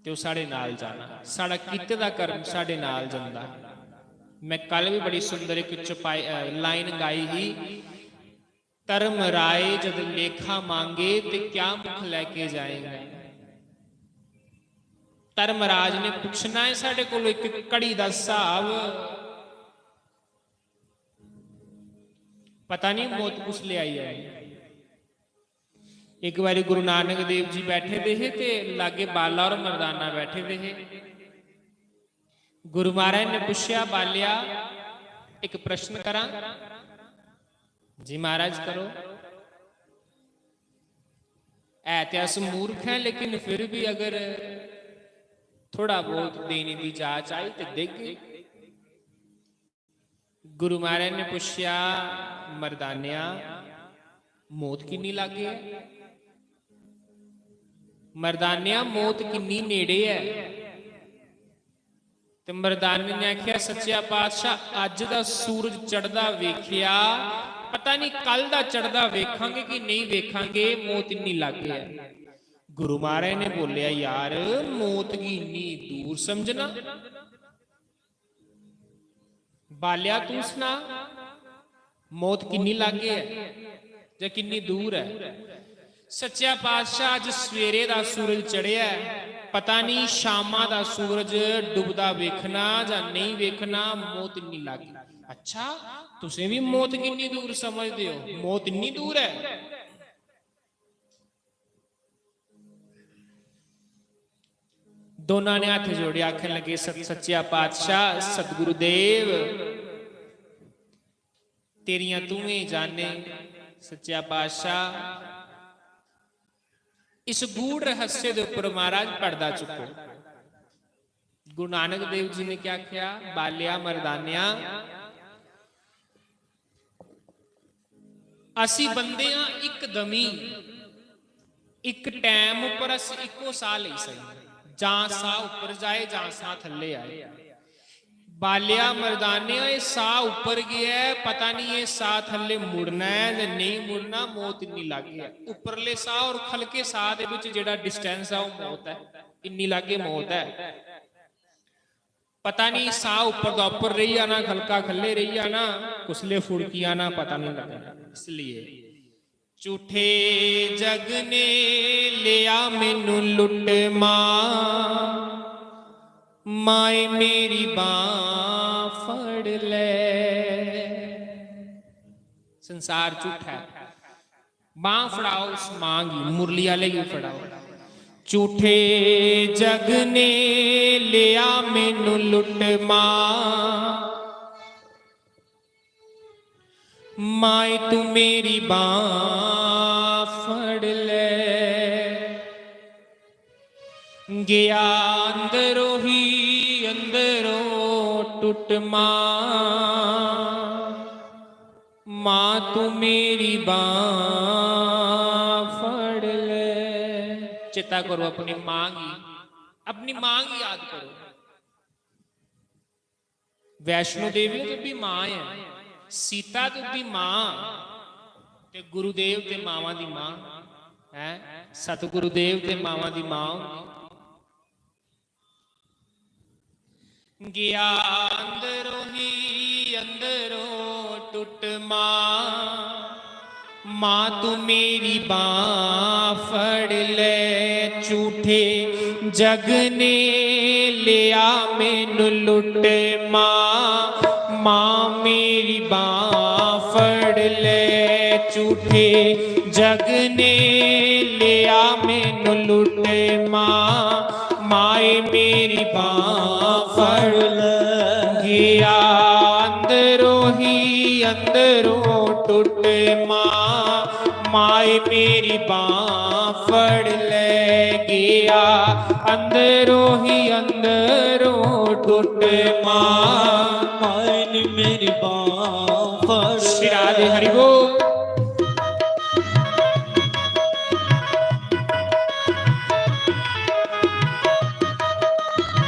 ते ओह् साढ़े नाल जाना। साढ़ा कीते दा कर्म साढ़े नाल जंदा। मैं कल भी बड़ी सुंदर इक चौपाई, अ, लाइन गाई ही, "धर्म राय जद लेखा मांगे, ते क्या मुख लेके जाएंगे।" धर्मराज ने पुच्छना है साढ़े कोल इक घड़ी दा स्हाब, पता नहीं मौत कुस ले आई जाए। एक बारी गुरु नानक देव जी बैठे दे हे ते लागे बाला और मर्दाना बैठे दे हे। गुरु महाराज ने पुच्छेआ, "बालेआ, इक प्रश्न करां?" "जी महाराज, करो।" "है ते अस मूर्ख हैं, लेकिन फिर भी अगर थोड़ा बहुत देने दी जाच आई ते देगे।" गुरु महाराज ने पुच्छेआ, "मर्दानेआ, मौत किन्नी लाग्गे ऐ? मर्दानेआ, मौत किन्नी नेड़े ऐ?" ते मर्दाने ने आखेआ, "सच्चेआ पातशाह, अज्ज दा सूरज चढ़दा वेखेआ, पता नहीं कल दा चढ़दा वेखांगे कि नेईं वेखांगे, मौत इन्नी लाग्गे ऐ।" गुरु महाराज ने बोलेआ, "यार, मौत गी इन्नी दूर समझना?" "बालेआ, तू सना, मौत किन्नी लाग्गे ऐ जां किन्नी दूर ऐ?" "सच्चेआ पातशाह, अज्ज सवेरे दा सूरज चढ़ेआ ऐ, पता नहीं शामा दा सूरज डुबदा वेखना जां नेईं वेखना, मौत इन्नी लाग्गे।" "अच्छा, तुसें भी मौत किन्नी दूर समझदे हो? मौत इन्नी दूर ऐ?" दोनां ने हत्थ जोड़े, आखन लगे, "सत-, सच्चेआ पातशाह, सतगुरुदेव, तेरियां तूं ही जाने, सच्चेआ पातशाह, इस गूढ़ रहस्य दे उप्पर महाराज पर्दा चुक्को।" गुरु नानक देव जी ने क्या आखेआ, "बालेआ, मर्दानेआ, असी बंदे आं इक दमी, इक टैम उप्पर अस इक्को साह् लेई सकने, जां साह् उप्पर जाए जां साह् थल्ले आए। बालेआ, मर्दानेआ, एह् साह् उप्पर गेआ ऐ, पता निं एह् साह् थल्ले मुड़ना ऐ जां नेईं मुड़ना, मौत इन्नी लाग्गे ऐ।" उप्परले साह् और खलके साह् दे बिच जेह्ड़ा distance ऐ, ओह् मौत ऐ, इन्नी लाग्गे मौत ऐ। पता नहीं साह् उप्पर दा उप्पर रेही जाना, खलका खल्ले रेही जाना, कुसले फुड़की आना, पता नहीं लगना। इसलिए झूठे जग ने लिया मैनू लुट मां, माए मेरी बांह फड़ ले। संसार झूठा है। बांह फड़ाओ उस मां गी, मुरली आह्ले गी फड़ाओ। झूठे जग ने लिया मैनू लुट मां, माए तू मेरी बांह फड़ ले। गया अंदरों ही अंदरों टुट मां, मां तू मेरी बांह फड़ ले। चेता करो अपनी मां गी, अपनी मां गी याद करो। वैष्णो देवी तो भी मां है, सीता तो भी मां, ते गुरुदेव ते मावां दी मां है, सतगुरुदेव ते मावां दी मां होंदी। गया अंदरों ही अंदरों टुट मां, मां तू मेरी बांह फड़ ले। झूठे जग ने लिया मैनू लुट मां, मां मेरी बांह फड़ ले। झूठे जग ने लिया मैनू लुट मां, माए मेरी बांह फड़ ले। गया अंदरों ही अंदरों टुट मां, माए मेरी बांह फड़ ले। गया अंदरों ही अंदरों टुट मां, माए मेरी बांह फड़ ले। श्री राधे हरि बोल।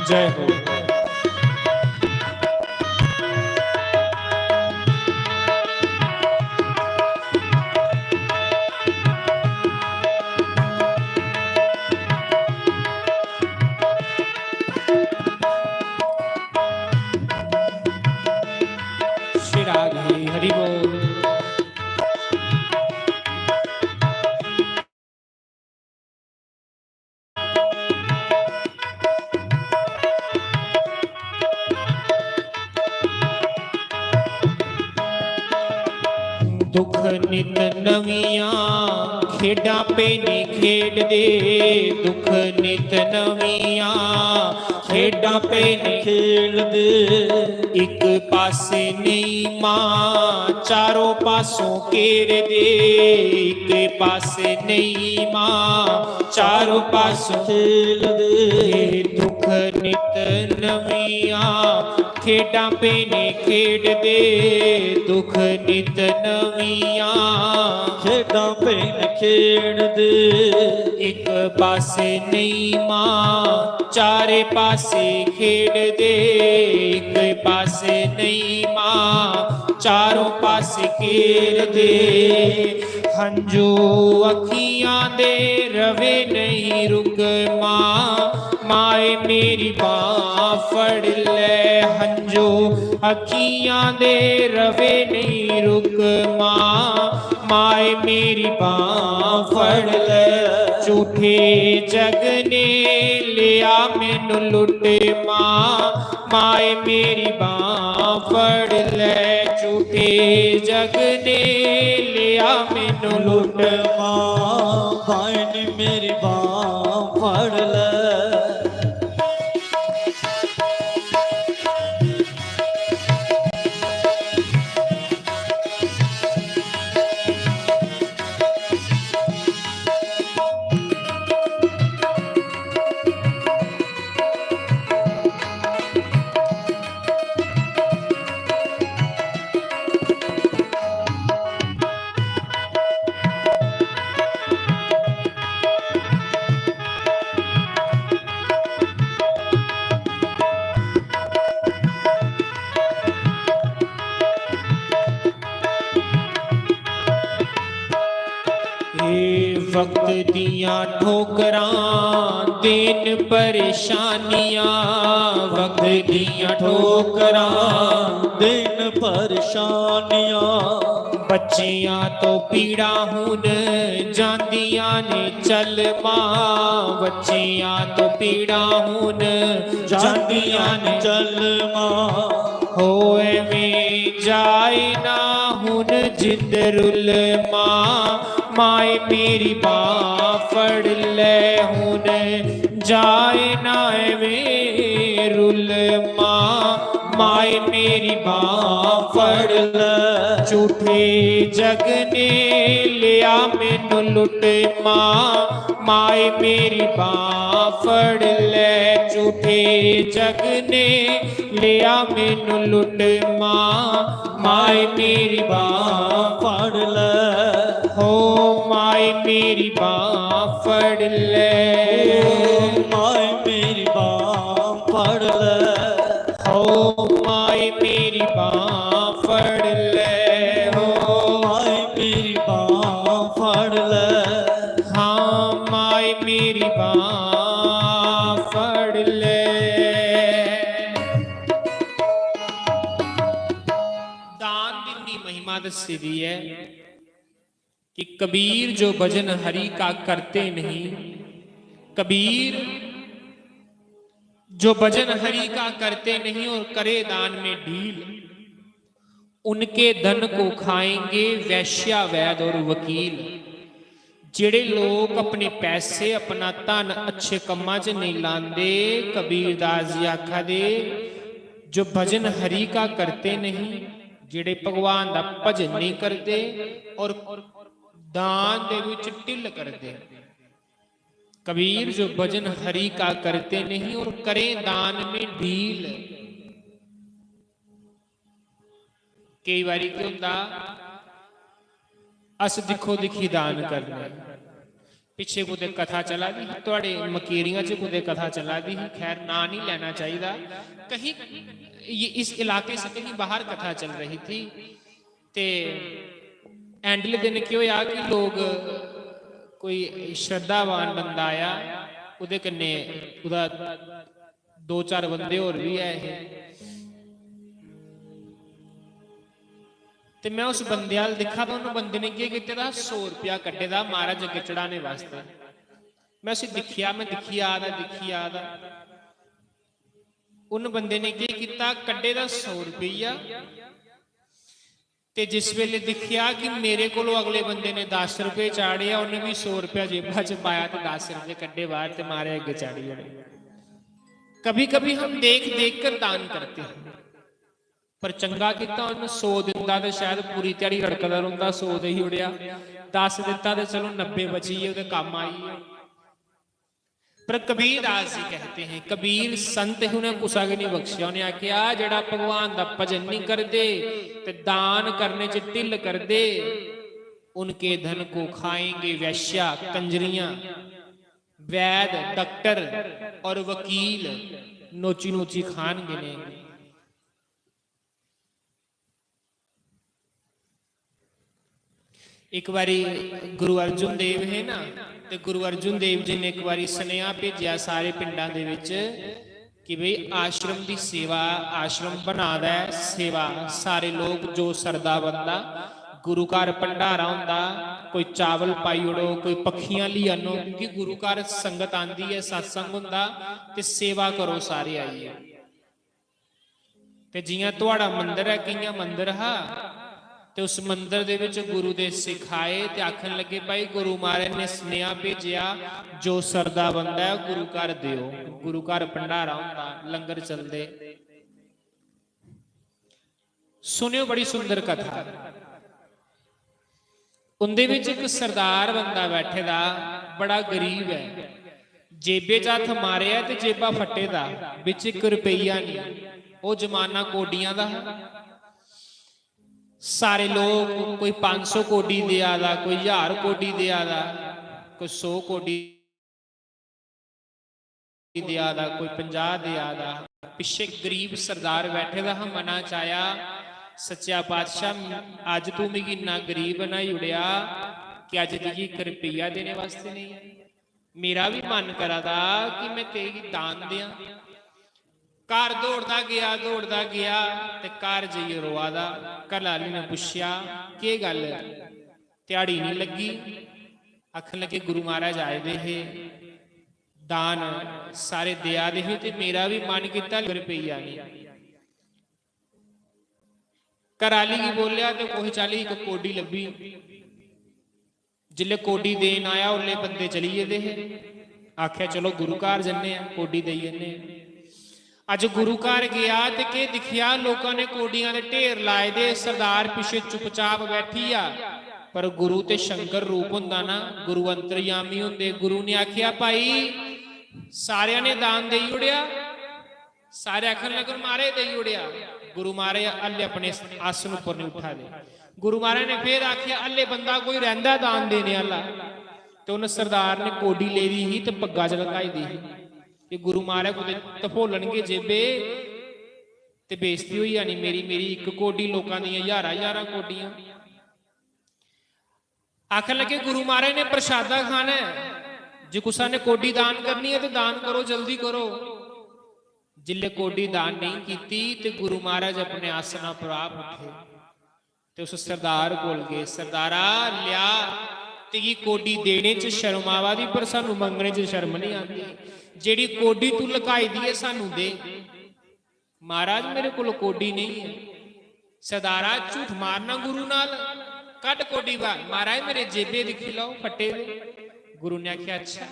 जय हो। श्री राधे हरि बोल। दुख नित नवियां खेडां पे ने खेडदे, दुख नित नवियां। खेडां पे ने खेडदे, इक पासे नेईं मां, चारों पासों घेरदे। इक पासे नेईं मां, चारों पासों खेडदे, दुख नित नवियां। खेडां पे ने खेडदे, दुख नित नवियां। खेडां पे ने खेडदे, इक पासे नेईं मां, चारे पासे खेडदे। इक पासे नेईं मां, चारों पासे घेरदे। हंजू अखियां दे रवे नेईं रुक मां, माए मेरी बांह फड़ ले। हंजू अखियां दे रवे नेईं रुक मां, माए मेरी बांह फड़ ले। झूठे जग ने लिया मैनू लुट मां, माए मेरी बांह फड़ ले। झूठे जग ने लिया मैनू लुट मां, माए ने मेरी बांह फड़ ले। हे वक्त दियां ठोकरां, दिन परेशानियां। वक्त दियां ठोकरां, दिन परेशानियां। बच्चियां तो पीड़ा हुन जांदियां ने चल मां, बच्चियां तो पीड़ा हुन जांदियां ने चल मां। होए में जाए ना हुन जिंद रुल मां, माए मेरी बांह फड़ ले हुन, जाए ना एवें रुल मां, माए मेरी बांह फड़ ले। झूठे जग ने लिया मैनू लुट मां, माए मेरी बांह फड़ ले। झूठे जग ने लिया मैनू लुट मां, माए मेरी बांह फड़ ले। हो माए मेरी बांह फड़ ले। ओ माए मेरी बांह फड़ ले। हो माए मेरी बांह फड़ ले। हो माए मेरी बांह फड़ ले। हाँ माए मेरी बांह फड़ ले। दान दी इन्नी महिमा दस्सी दी ऐ कि कबीर जो भजन हरि का करते नहीं, कबीर जो भजन हरि का करते नहीं और करे दान में ढील, उनके धन को खाएंगे वैश्या वैद और वकील। जेड़े लोक अपने पैसे, अपना धन अच्छे कम्मां च नेईं लांदे, कबीर दास जी आखा दे, जो भजन हरि का करते नहीं, जेड़े भगवान दा भजन नेईं करदे और दान दे विच ढिल करदे। कबीर जो भजन हरि का करते नहीं और करें दान में ढील। केई बारी केह् होंदा, अस दिक्खो दिक्खी दान करने। पिच्छे कुतै कथा चला दी ही, थुआढ़े मकेरियां च कुतै कथा चला दी ही, खैर नांऽ निं लैना चाहिदा। कहीं ये, इस इलाके से कहीं बाहर कथा चल रही थी, ते एंडले दिन केह् होआ कि लोग, कोई श्रद्धावान बंदा आया, ओह्दे कन्नै ओह्दा दो चार बंदे होर बी ऐ हे। ते में उस बंदे अ'ल्ल दिक्खा दा, उन्न बंदे ने केह् कीते दा, सौ रपेआ कड्ढे दा महाराज अग्गें चढ़ाने बास्तै। में उसी दिक्खेआ, में दिक्खी आ दा, दिक्खी आ दा। उन्न बंदे ने केह् कीता, कड्ढे दा सौ रपेआ ते जिस वेले दिक्खेआ कि मेरे कोलों अगले बंदे ने दस रुपये चाढ़े आ, उन्हें भी सौ रुपया जेबा च पाया ते दस रुपये कड्ढे बाहर ते मारे अग्गे चाढ़ी ओड़े। कभी कभी हम देख देख कर दान करते हैं, पर चंगा कीता उन्हें सौ दिंदा ते शायद पूरी ध्याड़ी रड़कदा रौंह्दा, सौ देई ओड़ेआ, दस दित्ता ते चलो नब्बे बची गे, ओह्दे कम्म आई गे। पर कबीर दास जी कहते हैं, कबीर संत ही, उन्हें कुसा गी नहीं बख्शेआ। उन्हें आखेआ, "जेह्ड़ा भगवान दा भजन नहीं करदे ते दान करने च ढिल्ल करदे, उनके धन को खाएंगे वैश्या, कंजरियां, वैद, डॉक्टर और वकील नोची नोची खान गिने।" एक बारी गुरु अर्जुन देव हे ना, ते गुरु अर्जुन देव जी ने एक बारी सुनेहा भेजेआ सारे पिंडां दे विच कि भई आश्रम दी सेवा, आश्रम बना दा ऐ, सेवा, सारे लोग जो सरदा बंदा, गुरु घर भंडारा होंदा, कोई चावल पाई ओड़ो, कोई पक्खियां ली आनो, क्योंकि गुरु घर संगत आंदी ऐ, सत्संग होंदा, ते सेवा करो सारे आइयै। ते जियां थुआढ़ा मंदर ऐ, कियां मंदर हा, ते उस मंदर दे विच गुरु दे सिख आए ते आखन लगे, "भाई, गुरु महाराज ने सनेहा भेजेआ, जो सरदा बंदा ऐ, गुरु घर देओ।" गुरु घर भंडारा होंदा, लंगर चलदे। सुनेओ, बड़ी सुंदर कथा। उंदे विच इक सरदार बंदा बैठे दा, बड़ा गरीब ऐ। जेबे च हत्थ मारेआ ते जेबा फट्टे दा, बिच इक रपेइया नहीं। ओह् जमाना कौडियां दा हा। सारे लोग, कोई पंज सौ कौडी देआ दा, कोई ज्हार कौडी देआ दा, कोई सौ कौडी देआ दा, कोई पंजाह देआ दा। पिच्छे गरीब सरदार बैठे दा हा, मना च आया, "सच्चा पातशाह, अज्ज तू मिगी इन्ना गरीब बनाई ओड़ेआ कि अज्ज मिगी इक रपेइया देने वास्ते नहीं है। मेरा भी मन करा दा कि मैं तेरी दान देआं।" घर दौड़दा गेआ, दौड़दा गेआ ते घर जाइयै रोआ दा। घर आह्ली ने पुच्छेआ, "केह् गल्ल, ध्याड़ी नहीं लग्गी?" आखन लगे, "गुरु महाराज आए दे हे, दान सारे देआ दे हे ते मेरा भी मन कीता, लंगर पेई जानी।" घर आह्ली गी बोलेआ ते कुसै चाल्ली इक कौडी लब्भी। जिसलै कौडी देन आया, उसलै बंदे चली गेदे हे। आखेआ, "चलो, गुरु घर जन्ने आं, कौडी देई जन्ने आं।" अज्ज गुरु घर गेआ ते केह् दिक्खेआ, लोकां ने कौडियां दे ढेर लाए दे, सरदार पिच्छे चुपचाप बैठी आ। पर गुरु ते शंकर रूप होंदा ना, गुरु अंतर्यामी होंदे। गुरु ने आखेआ, "भाई, सारेआं ने दान देई ओड़ेआ।" सारे आखन लगे, "महाराज, देई ओड़ेआ।" गुरु महाराज हल्ले अपने आसन उप्पर नहीं उठा दे। गुरु महाराज ने फिर आखेआ, "हल्ले बंदा कोई रैंह्दा दान देने आह्ला?" ते उन्न सरदार ने कौडी लेदी ही ते पग्गा च लकाई दी ही। ते गुरु महाराज कुतै धफोलन गे जेबे ते बेइज्जती होई जानी मेरी, मेरी इक कौडी, लोकां दियां ज्हारां ज्हारां कौडियां। आखन लगे, "गुरु महाराज ने प्रसादा खाना ऐ, जे कुसा ने कौडी दान करनी ऐ ते दान करो, जल्दी करो।" जिल्लै कौडी दान नेईं कीती ते गुरु महाराज अपने आसना पर आप उठे ते उस सरदार कोल गए, "सरदारा, लिया, तेरी कौडी देने च शर्म आवा दी, पर सानू मंगने च शर्म नहीं आती। जेड़ी कौडी तू लुकाई दी है, सानू दे।" "महाराज, मेरे कोल कौडी नहीं है।" "सरदारा, झूठ मारना गुरु नाल, कड्ढ कौडी बाहर।" "महाराज, मेरे जेबे दिक्खी लैओ, फट्टे दे।" गुरु ने आखेआ, "अच्छा।"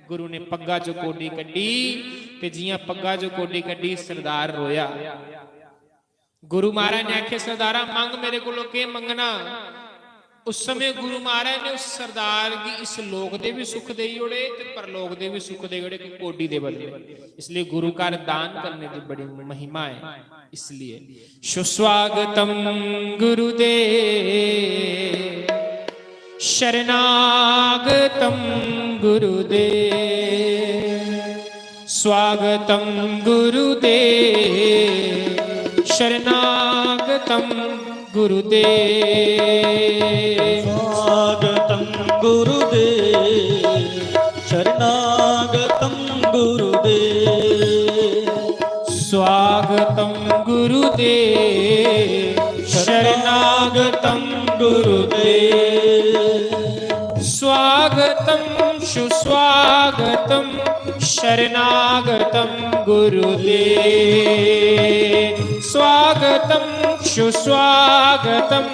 गुरु ने पग्गा चो कौडी कड्ढी ते जियां पग्गा चो कौडी कड्ढी, सरदार रोया। गुरु महाराज ने आखेआ, "सरदारा, मंग मेरे कोलों, केह् मंगना?" उस समय गुरु महाराज ने उस सरदार गी इस लोक दे भी सुख देई ओड़े ते परलोक दे भी सुख देई ओड़े, इक कौडी दे बदले। इसलिए गुरु घर दान करने की बड़ी महिमा है। इसलिए सुस्वागतम गुरुदेव, शरणागतम गुरुदेव, स्वागतम गुरुदेव, शरणागतम गुरुदेव। स्वागतम गुरुदेव, शरणागतम गुरुदेव। स्वागतम गुरुदेव, शरणागतम गुरुदेव। स्वागतम सुस्वागतम, शरणागतम गुरुदेव। स्वागतम सुस्वागतम,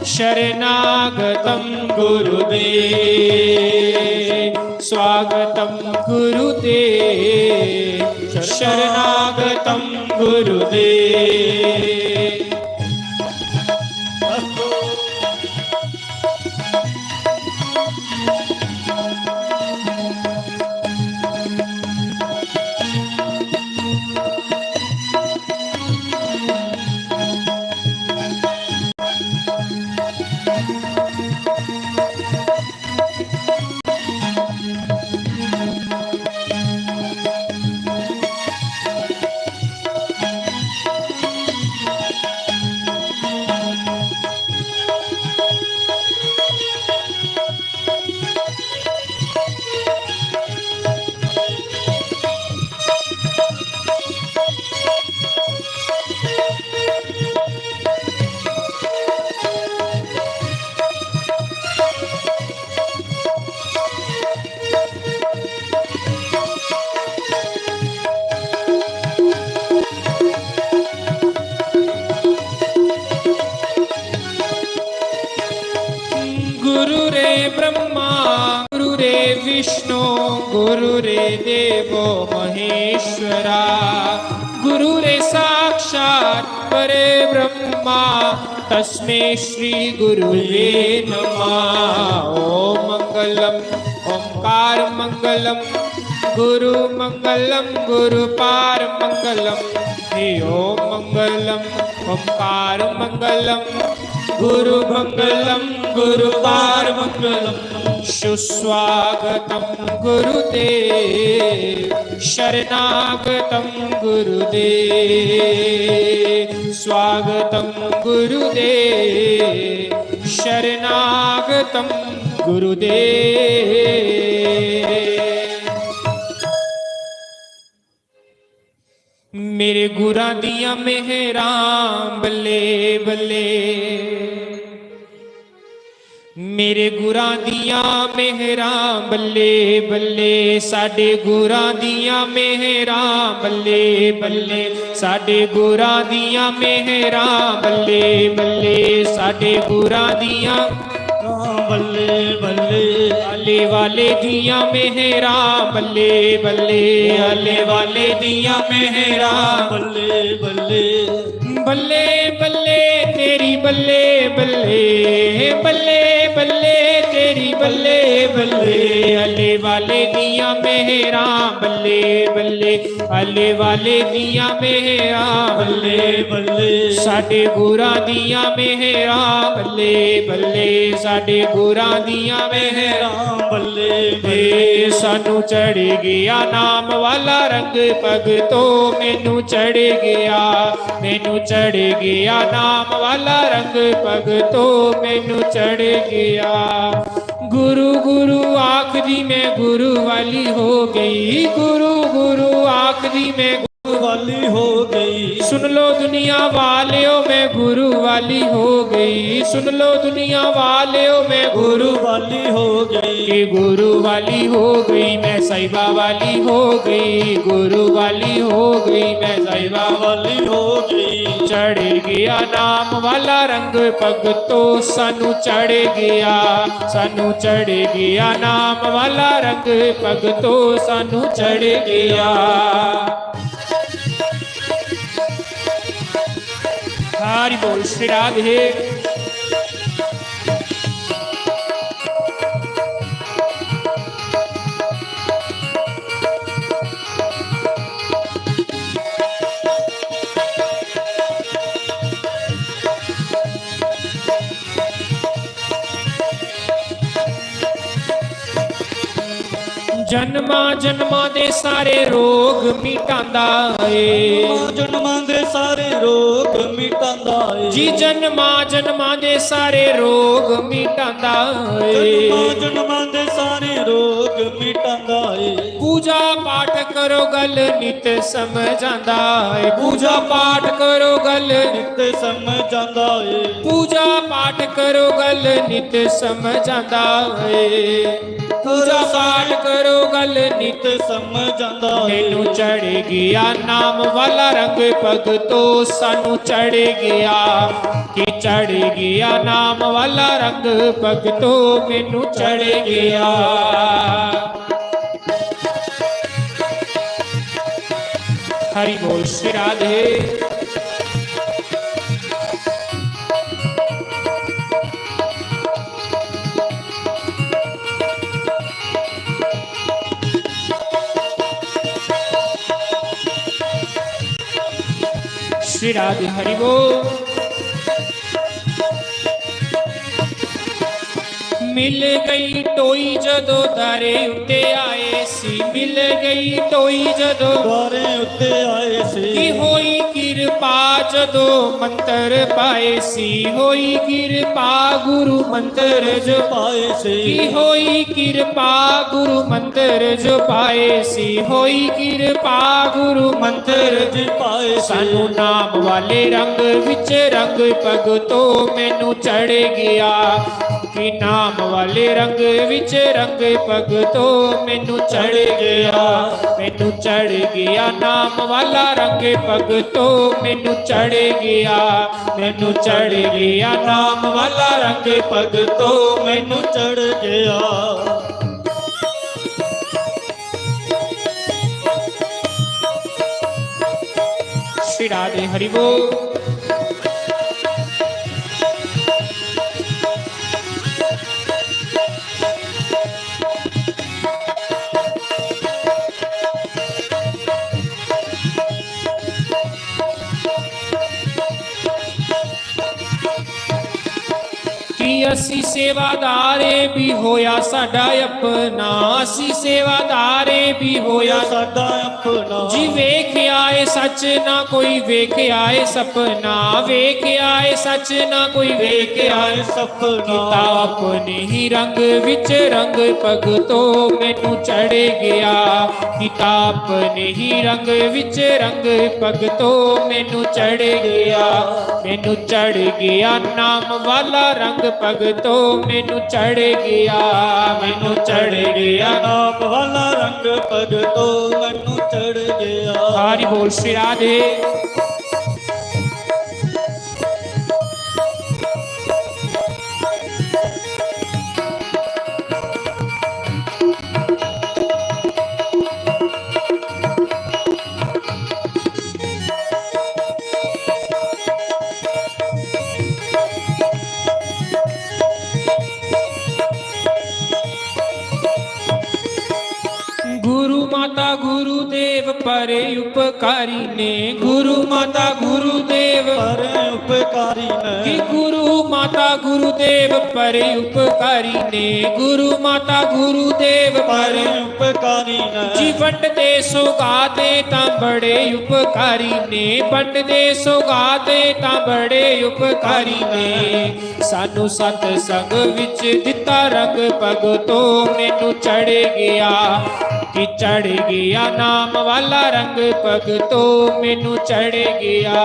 शरणागतं गुरुदेव, स्वागतं गुरुदेव, शरणागतं गुरुदेव। गुरु रे ब्रह्मा, गुरु रे विष्णु, गुरु रे देवो महेश्वरा, गुरु रे साक्षात परे ब्रह्मा, तस्मे श्री गुरुवे नमः। ओम मंगलम, ओंकार मंगलम, गुरु मंगलम, गुरु पार मंगलम। हे ओम मंगलम, ओंकार मंगलम, गुरु मंगलम, गुरु पार मंगलम। सुस्वागतं गुरुदेव, शरणागतं गुरुदेव, स्वागतं गुरुदेव, शरणागतं गुरुदेव। मेरे गुरां दियां मेहरां बल्ले बल्ले, मेरे गुरां दियां मेहरां बल्ले बल्ले, साडे गुरां दियां मेहरां बल्ले बल्ले, साडे गुरां दियां मेहरां बल्ले बल्ले, साडे गुरां दियां मेहरां बल्ले बल्ले, आले वाले दियां मेहरां बल्ले बल्ले, आले वाले दियां मेहरां बल्ले बल्ले। बल्ले बल्ले तेरी बल्ले बल्ले, बल्ले बल्ले तेरी बल्ले बल्ले, आले वाले दियां मेहरां बल्ले बल्ले, आले वाले दियां मेहरां बल्ले बल्ले, साडे गुरां दियां मेहरां बल्ले बल्ले, साडे गुरां दियां मेहरां बल्ले बल्ले। सानू चढ़ गया नाम वाला रंग, भगतो मैनू चढ़ गया, मैनू चढ़ गया नाम वाला रंग, भगतो मैनू चढ़ गया। गुरु गुरु आखदी मैं गुरु वाली हो गई, गुरु गुरु आखदी मैं गुरु वाली हो गई। सुन लो दुनिया वालियो, मैं गुरु वाली हो गई। सुन लो दुनिया वालियो, मैं गुरु गुरु वाली हो गई। कि गुरु वाली हो गई, मैं साहिबा वाली हो गई। गुरु वाली हो गई, मैं साहिबा वाली हो गई। चढ़ गया नाम वाला रंग, भगतो सानू चढ़ गया, सानू चढ़ गया नाम वाला रंग, भगतो सानू चढ़ गया। हरि बोल श्री राधे। जन्मां जन्मां दे सारे रोग मिटांदा ਏ। ਜਨਮਾਂ ਜਨਮਾਂ ਦੇ ਸਾਰੇ ਰੋਗ ਮਿਟਾਉਂਦਾ ਏ। ਜੀ ਜਨਮਾਂ ਜਨਮਾਂ ਦੇ ਸਾਰੇ ਰੋਗ ਮਿਟਾਂਦਾ ਏ। ਜਨਮਾਂ ਜਨਮਾਂ ਦੇ ਸਾਰੇ ਰੋਗ ਮਿਟਾਉਂਦਾ ਏ। ਪੂਜਾ ਪਾਠ ਕਰੋ ਗੱਲ ਨਿਤ ਸਮਝ ਆਂਦਾ ਏ। ਪੂਜਾ ਪਾਠ ਕਰੋ ਗੱਲ ਨਿਤ ਸਮਝ ਆਂਦਾ ਏ। ਪੂਜਾ ਪਾਠ ਕਰੋ ਗੱਲ ਨਿਤ ਸਮਝ ਆਂਦਾ ਏ। पूजा पाठ करो, गल नित समझ आंदा। मैनू चढ़ गया नाम वाला रंग भगतो, सानू चढ़ गया, कि चढ़ गया नाम वाला रंग भगतो, मैनू चढ़ गया। हरि बोल श्री राधे। श्री राधे हरि बोल। मिल गई टोई जदों दारे उत्ते आए सी, मिल गई टोई जदों दारे उत्ते आए सी। की होई किरपा जदों मंत्र पाए सी, होई किरपा गुरु मंत्र च पाए सी। की होई किरपा गुरु मंत्र च पाए सी, होई किरपा गुरु मंत्र च पाए सी। सानू नाम वाले रंग विच रंग भगतो, मैनू चढ़ गया। कि नाम वाले रंग विच रंग भगतो, मैनू चढ़ गया, मैनू चढ़ गया नाम वाला रंग भगतो, मैनू चढ़ गया, मैनू चढ़ गया नाम वाला रंग भगतो, मैनू चढ़ गया। श्री राधे हरि बोल। कि असी सेवादारे भी होया साडा अपना, असी सेवादारे भी होया साडा अपना। जी वेख्या ए सच ना कोई वेख्या ए सपना, वेख्या ए सच ना कोई वेख्या ए सपना। किता अपने ही रंग विच रंग भगतो, मैनू चढ़ गया। किता अपने ही रंग विच रंग भगतो, मैनू चढ़ गया। मैनू चढ़ गया नाम वाला रंग भगतो, मैनू चढ़ गया। मैनू चढ़ गया नाम वाला रंग भगतो, मैनू चढ़ गया। हरि बोल श्री राधे। गुरु माता गुरुदेव परे उपकारी ने, गुरु माता गुरुदेव परे उपकारी ने। कि गुरु माता गुरुदेव परे उपकारी ने, गुरु माता गुरुदेव परे परे उपकारी ने। जी वंडदे सौगाते तां बड़े उपकारी ने, वंडदे सौगाते तां बड़े उपकारी ने। सानू सतसंग विच दिता रंग भगतो, मैनू चढ़ गया, कि चढ़ गया नाम वाला रंग भगतो, मैनू चढ़ गया,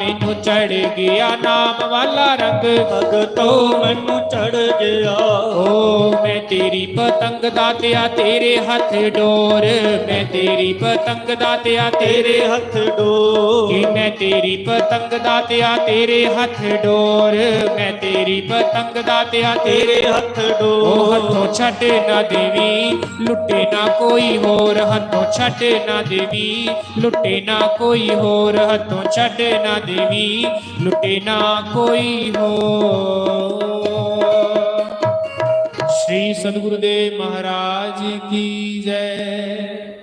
मैनू चढ़ गया नाम वाला रंग भगतो, मैनू चढ़ गया। ओ मैं तेरी पतंग दातिया, तेरे हथ डोर, मैं तेरी पतंग दातिया, तेरे हथ डोर। कि मैं तेरी पतंग दातिया, तेरे हथ डोर, मैं तेरी पतंग दातिया, तेरे हथ डोर। ओ हथों छट ना देवी, लुटे ना कोई होर, हथों छट ना देवी, लुटे ना कोई होर, हथों छट ना देवी, लुटे ना कोई होर। श्री सदगुरुदेव महाराज की जय।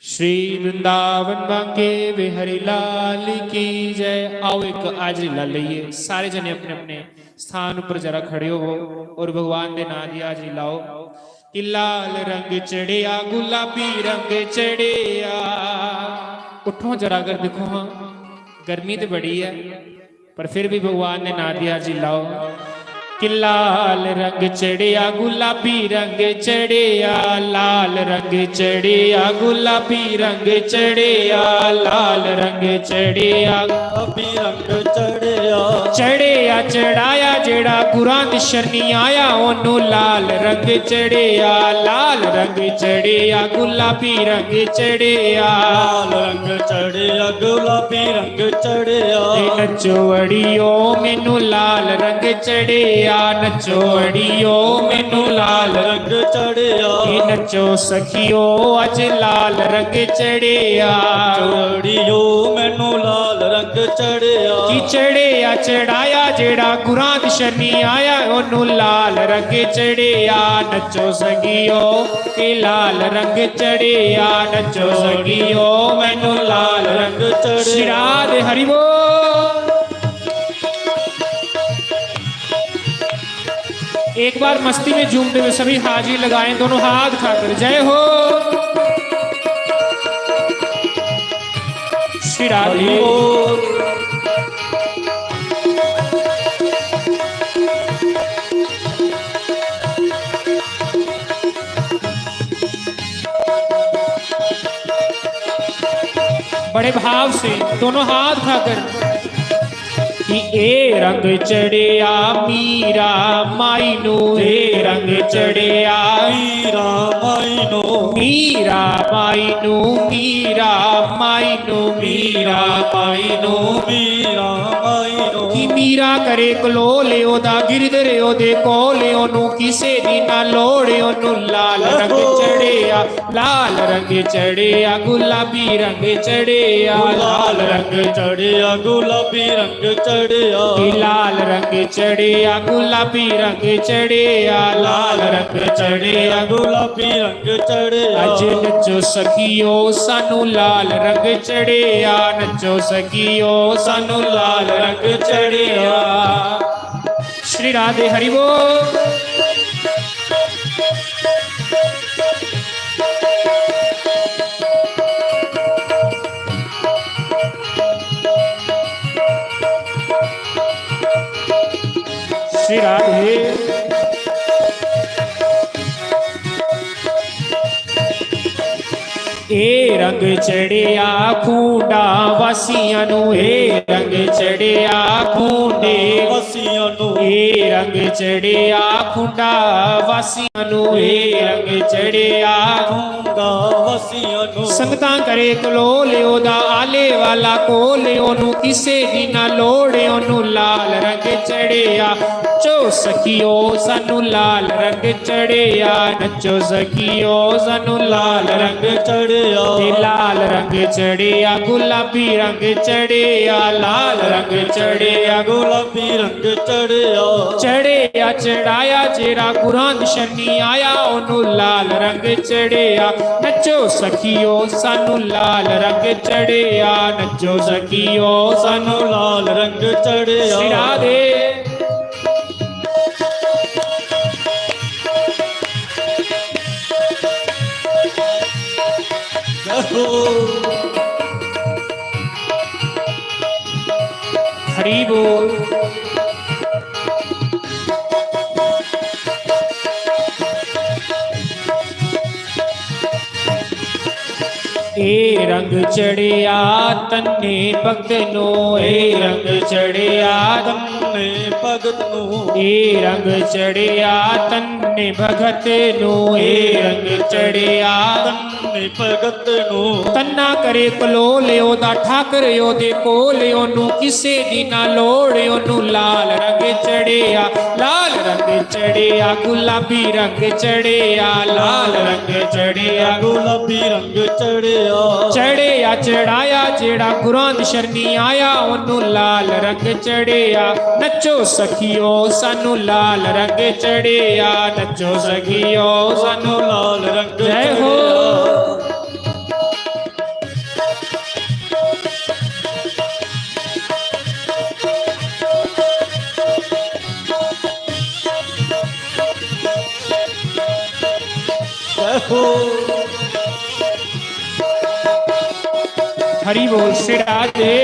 श्री वृंदावन बांके बिहारी लाल की जय। आओ, एक हाजरी ला लइए, सारे जने अपने अपने स्थान पर जरा खड़े होवो और भगवान दे नाम दी हाजरी लाओ। कि लाल रंग चढ़िया, गुलाबी रंग चढ़िया। उठो जरा, अगर दिखो हाँ, गर्मी तो बड़ी है, पर फिर भी भगवान दे नाम दी हाजरी लाओ। कि लाल रंग चढ़ेआ, गुलाबी रंग चढ़ेआ, लाल रंग चढ़ेआ, गुलाबी रंग चढ़ेआ, लाल रंग चढ़ेआ। गुलाबी रंग चढ़ेआ। चढ़ेआ चढ़ाया जेड़ा गुरां दी शरणी आया, ओनू लाल रंग चढ़ेआ, लाल रंग चढ़ेआ, गुलाबी रंग चढ़ेआ। लाल रंग चढ़ेआ, गुलाबी रंग चढ़ेआ। ए नच्चो अड़ियो, मैनू लाल रंग चढ़ेआ, नच्चो अड़ियो, मैनू लाल रंग चढ़ेआ। ए नच्चो सखियो, अज लाल रंग चढ़ेआ। नच्चो अड़ियो, मैनू लाल रंग चढ़ेआ। कि चढ़ेआ चढ़ाया जेड़ा गुरां दी शरणी आया, ओनू लाल रंग चढ़ेआ। नच्चो सखियो, ए लाल रंग चढ़ेआ, नच्चो सखियो, मैनू लाल रंग चढ़ेआ। श्री राधे हरि बोल। एक बार मस्ती में झूमते हुए सभी हाजिरी लगाएं, दोनों हाथ उठाकर। जय हो श्री राधे। हरि बोल। बड़े भाव से दोनों हाथ उठाकर कि ए रंग चढ़ेआ मीरा माई नू, ए रंग चढ़ेआ मीरा माई नू, मीरा माई नू, मीरा माई नू, मीरा माई नू, मीरा माई नू। कि मीरा करे कलोल ओदा, गिरधर ओदे कोल, ओनू किसे दी ना लोड़, ओनू लाल रंग चढ़ेआ, लाल रंग चढ़ेआ, गुलाबी रंग चढ़ेआ, लाल रंग चढ़ेआ, गुलाबी रंग चढ़ेआ। कि लाल रंग चढ़ेआ, गुलाबी रंग चढ़ेआ, लाल रंग चढ़ेआ, गुलाबी रंग चढ़ेआ। अज नच्चो सखियो, सानू लाल रंग चढ़ेआ, नच्चो सखियो, सानू लाल रंग चढ़ेआ। श्री राधे हरि बोल। श्री राधे। ए रंग चढ़ेआ खूंडा वासियां नू, ए रंग चढ़ेआ खूंडे वासियां नू, ए रंग चढ़ेआ खूंडा वासियां नू, ए रंग चढ़ेआ खूंडा वासियां नू। संगतां करे कलोल ओदा, आले वाला कोल, ओनू किसे दी ना लोड़, ओनू लाल रंग चढ़ेआ। नच्चो सखियो, सानू लाल रंग चढ़ेआ, नच्चो सखियो, सानू लाल रंग चढ़ेआ। ते लाल रंग चढ़ेआ, गुलाबी रंग चढ़ेआ, लाल रंग चढ़ेआ, गुलाबी रंग चढ़ेआ। चढ़ेआ चढ़ाया जेड़ा गुरां दी शरणी आया, ओनू लाल रंग चढ़ेआ। नच्चो सखियो, सानू लाल रंग चढ़ेआ, नच्चो सखियो, सानू लाल रंग चढ़ेआ। श्री राधे। हरि बोल। ए रंग चढ़ेआ तन्ने भगत नू, ए रंग चढ़ेआ तन्ने भगत नू, ए रंग चढ़ेआ तन्ने भगत नू, ए रंग चढ़ेआ तन्ने भगत नू। तन्ना करे कलोल ओदा, ठाकर ओदे कोल, ओनू किसे दी ना लोड़, ओनू लाल रंग चढ़ेआ, लाल रंग चढ़ेआ, गुलाबी रंग चढ़ेआ, लाल रंग चढ़ेआ, गुलाबी रंग चढ़ेआ। चढ़ेआ चढ़ाया जेड़ा गुरां दी शरणी आया, ओनू लाल रंग चढ़ेआ। नच्चो सखियो, सानू लाल रंग चढ़ेआ, नच्चो सखियो, सानू लाल रंग जय हो। चढ़ेआ। हरि बोल सिरा दे।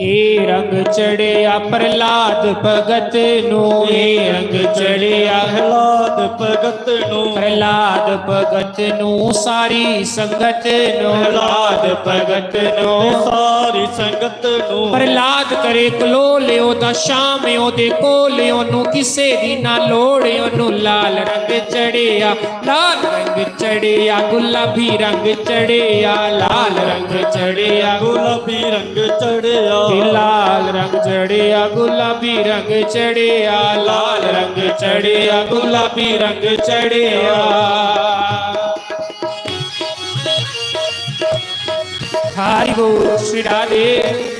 ए रंग चढ़िया प्रहलाद भगत नू, ए रंग चढ़िया प्रहलाद भगत नू, प्रहलाद भगत नू सारी संगत नू, प्रहलाद भगत नू सारी संगत नू। प्रहलाद करे कलोले ओदा, श्याम ओदे कोले, ओनू किसे दी ना लोड़, ओनू लाल रंग चढ़िया, लाल रंग चढ़िया, गुलाबी रंग चढ़िया, लाल रंग चढ़िया, गुलाबी रंग चढ़िया। ते लाल रंग चढ़िया, गुलाबी रंग चढ़िया, लाल रंग चढ़िया, गुलाबी रंग चढ़िया। हरि बोल श्री राधे।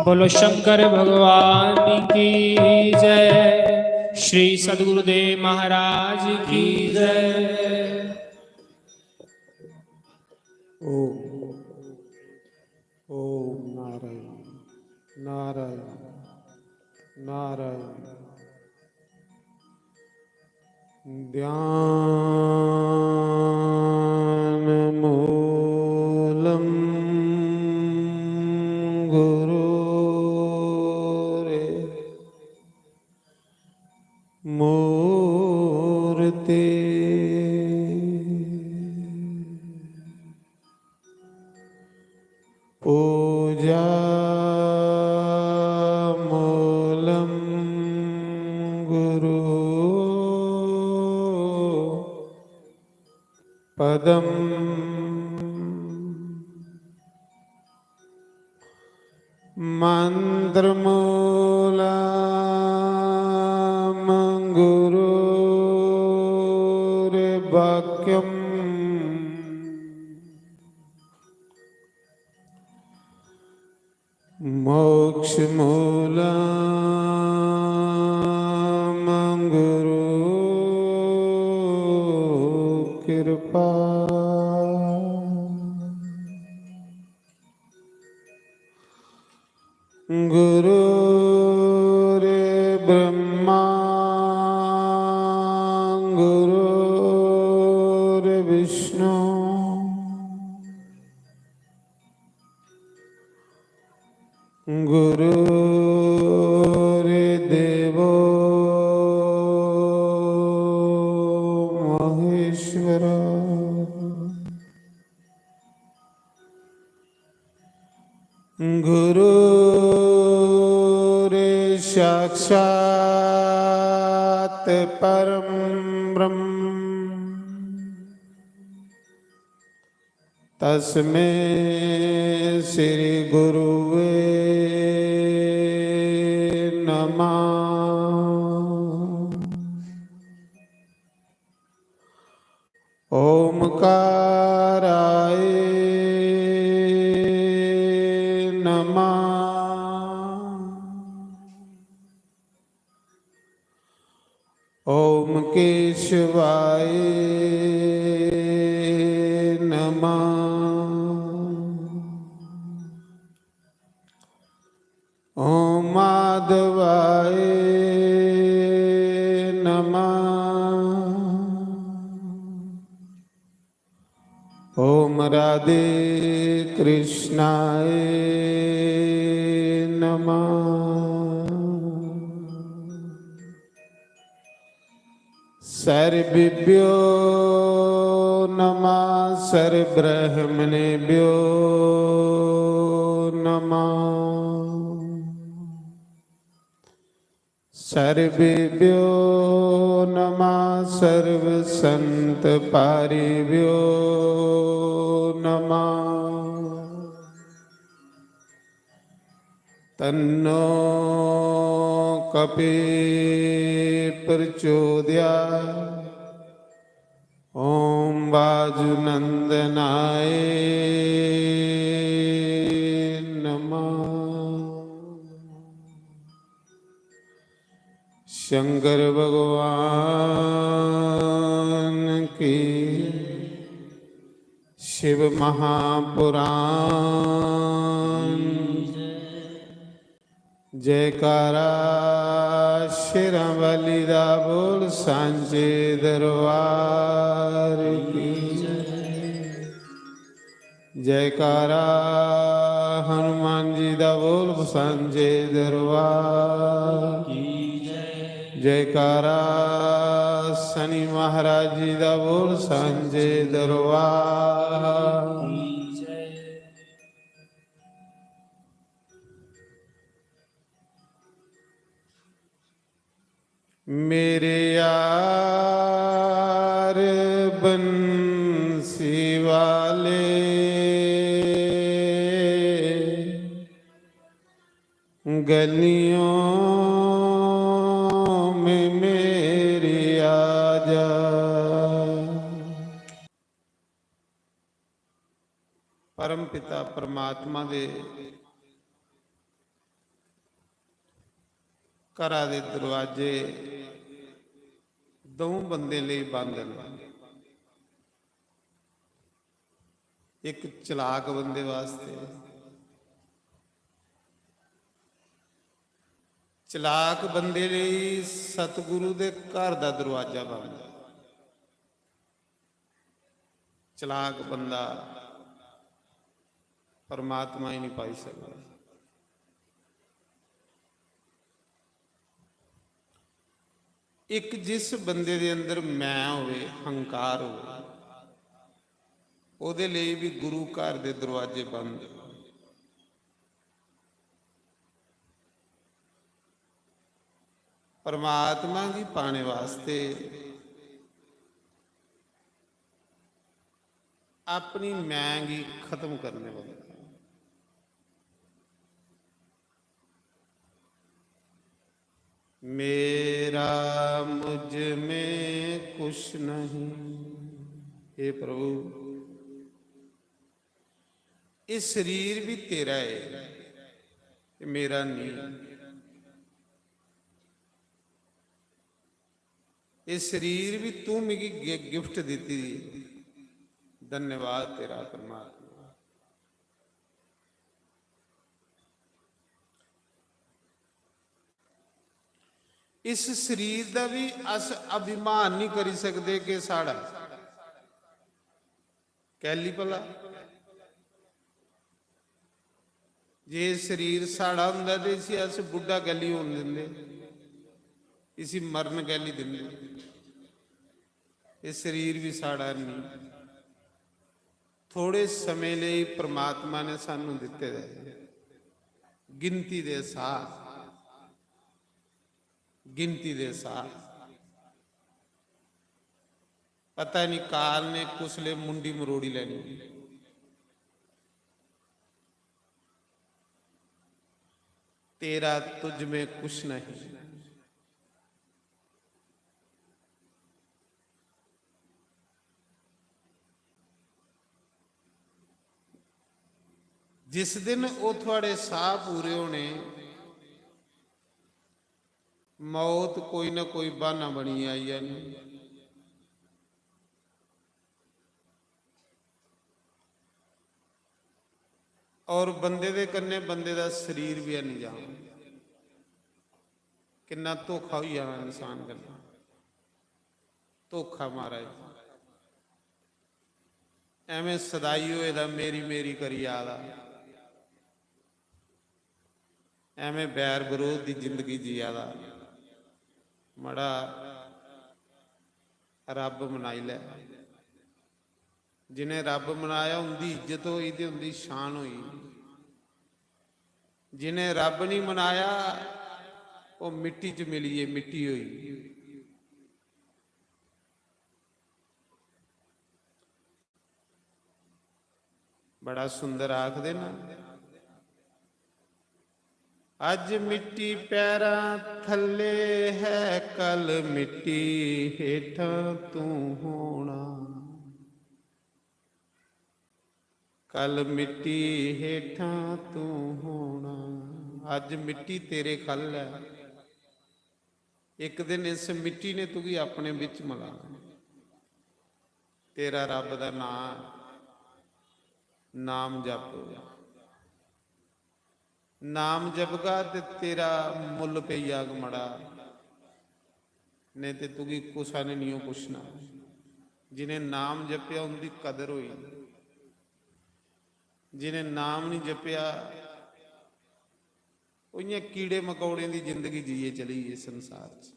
बोलो शंकर भगवान की जय, श्री सदगुरुदेव महाराज की जय। ओम, ओम नारायण, नारायण, नारायण। ध्यान मूलम गुरु रे मूर्ति। पूजा मूलं गुरु पदम। मंत्र मूलं गुरु रे वाक्यम। मोक्ष मूलं गुरु कृपा। गुरु रे ब्रह्मा गुरु रे विष्णु गुरु रे देवो महेश्वर। गुरु रे साक्षात परम ब्रह्म। तस्मे श्री गुरुवे नमः। ओमकाराय नमः। ओम केशवाय नमः। ओम माधवाय नमः। ओम राधे कृष्णाय नमः। सर्वेभ्यो नमः, सर्वब्राह्मणेभ्यो नमः। सर्वेभ्यो नमः, सर्वसंत पारिभ्यो नमः। तन्नो कपि प्रचोदयात्। ओम वायुनंदनाय नमः। शंकर भगवान की, शिव महापुराण। जयकारा शेरां वाली दा बोल सांचे दरबार की। जयकारा हनुमान जी दा बोल सांचे दरबार। जयकारा शनि महाराज जी दा बोल सांचे दरबार। मेरे यार बंसी वाले, गलियों में मेरी आजा। परम पिता परमात्मा दे घरा दे दरवाजे दऊं बंदे लेई बंद न। इक चलाक बंदे वास्ते, चलाक बंदे लेई सतगुरु दे घर दा दरवाजा बंद ऐ। चलाक बंदा परमात्मा ही नहीं पाई सकदा। इक जिस बंदे दे अंदर मैं होवे, हंकार होवे, ओदे लेई भी गुरु घर दे दरवाजे बंद। परमात्मा गी पाने वास्ते अपनी मैं गी खत्म करने पौंदा। मेरा मुझ में कुछ नहीं। हे प्रभु, ये शरीर भी तेरा है, ये मेरा नहीं। ये शरीर भी तू मिगी गि-, गिफ्ट दित्ती दी। धन्यवाद तेरा परमात्मा। इस शरीर दा भी अस अभिमान नहीं करी सकदे कि साढ़ा। कैली भला? जे शरीर साढ़ा होंदा ते इसी अस बुड्ढा कैली होन दिंदे, इसी मरन कैली दिंदे? एह् शरीर भी साढ़ा नहीं। थोड़े समें लेई परमात्मा ने सानू दित्ते दे गिनती दे साह, गिनती दे साह। पता नहीं काल ने कुसले मुंडी मरोड़ी लैनी। तेरा तुझ में कुछ नहीं। जिस दिन ओह् थुआड़े साह पूरे होने, मौत कोई ना कोई बहाना बनियै आई जानी। और बंदे दे कन्नै बंदे दा शरीर भी हैनी जाना। किन्ना धोखा होई जाना इंसान कन्नै। धोखा महाराज। एवें सदाई होए दा मेरी मेरी करी आ दा। एवें बैर बरोध दी जिंदगी जिया दा। मड़ा रब मनाई लै। जिनें रब मनाया उंदी इज्जत होई ते उंदी शान होई। जिनें रब नहीं मनाया ओह् मिट्टी च मिलियै मिट्टी होई। बड़ा सुंदर आखदे ना, अज मिट्टी पैरां थल्ले है, कल मिट्टी हेठां तू होना, कल मिट्टी हेठां तू होना। अज मिट्टी तेरे खल है, एक दिन इस मिट्टी ने तुगी अपने बिच मलाना। तेरा रब दा नां नाम जप। नाम जपगा ते तेरा मुल्ल पेई जाग मड़ा, नेईं ते तुगी कुसा ने निं ओह् पुच्छना। जिनें नाम जपेआ उंदी कदर होई, जिनें नाम निं जपेआ ओह् इ'यां कीड़े मकौड़ें दी जिंदगी जिये चली गे संसार च।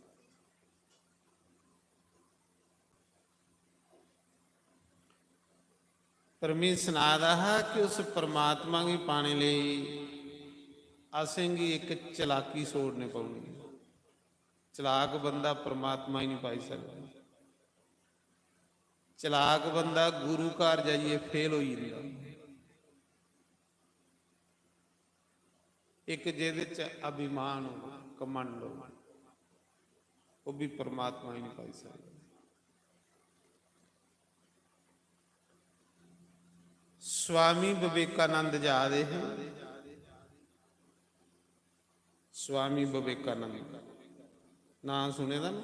पर में सना दा हा कि उस परमात्मा गी पाने लेई असेंगी इक चलाकी सोड़ने पौनी। चलाक बंदा परमात्मा ही नहीं पाई सकदा। चलाक बंदा गुरु घर जाइयै फेल होई जंदा। इक जेह्दे च अभिमान हो, घमंड हो, ओह् भी परमात्मा ही नहीं पाई सकदा। स्वामी विवेकानंद जा दे हे। स्वामी विवेकानंद नां सुने दा ना?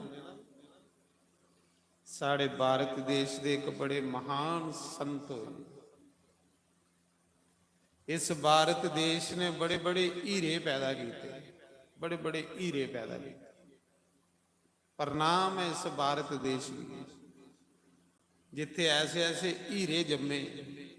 साढ़े भारत देश दे एक बड़े महान संत होए। इस भारत देश ने बड़े बड़े हीरे पैदा किए, बड़े बड़े हीरे पैदा किए। प्रणाम है इस भारत देश गी, जित्थे ऐसे ऐसे हीरे जम्मे,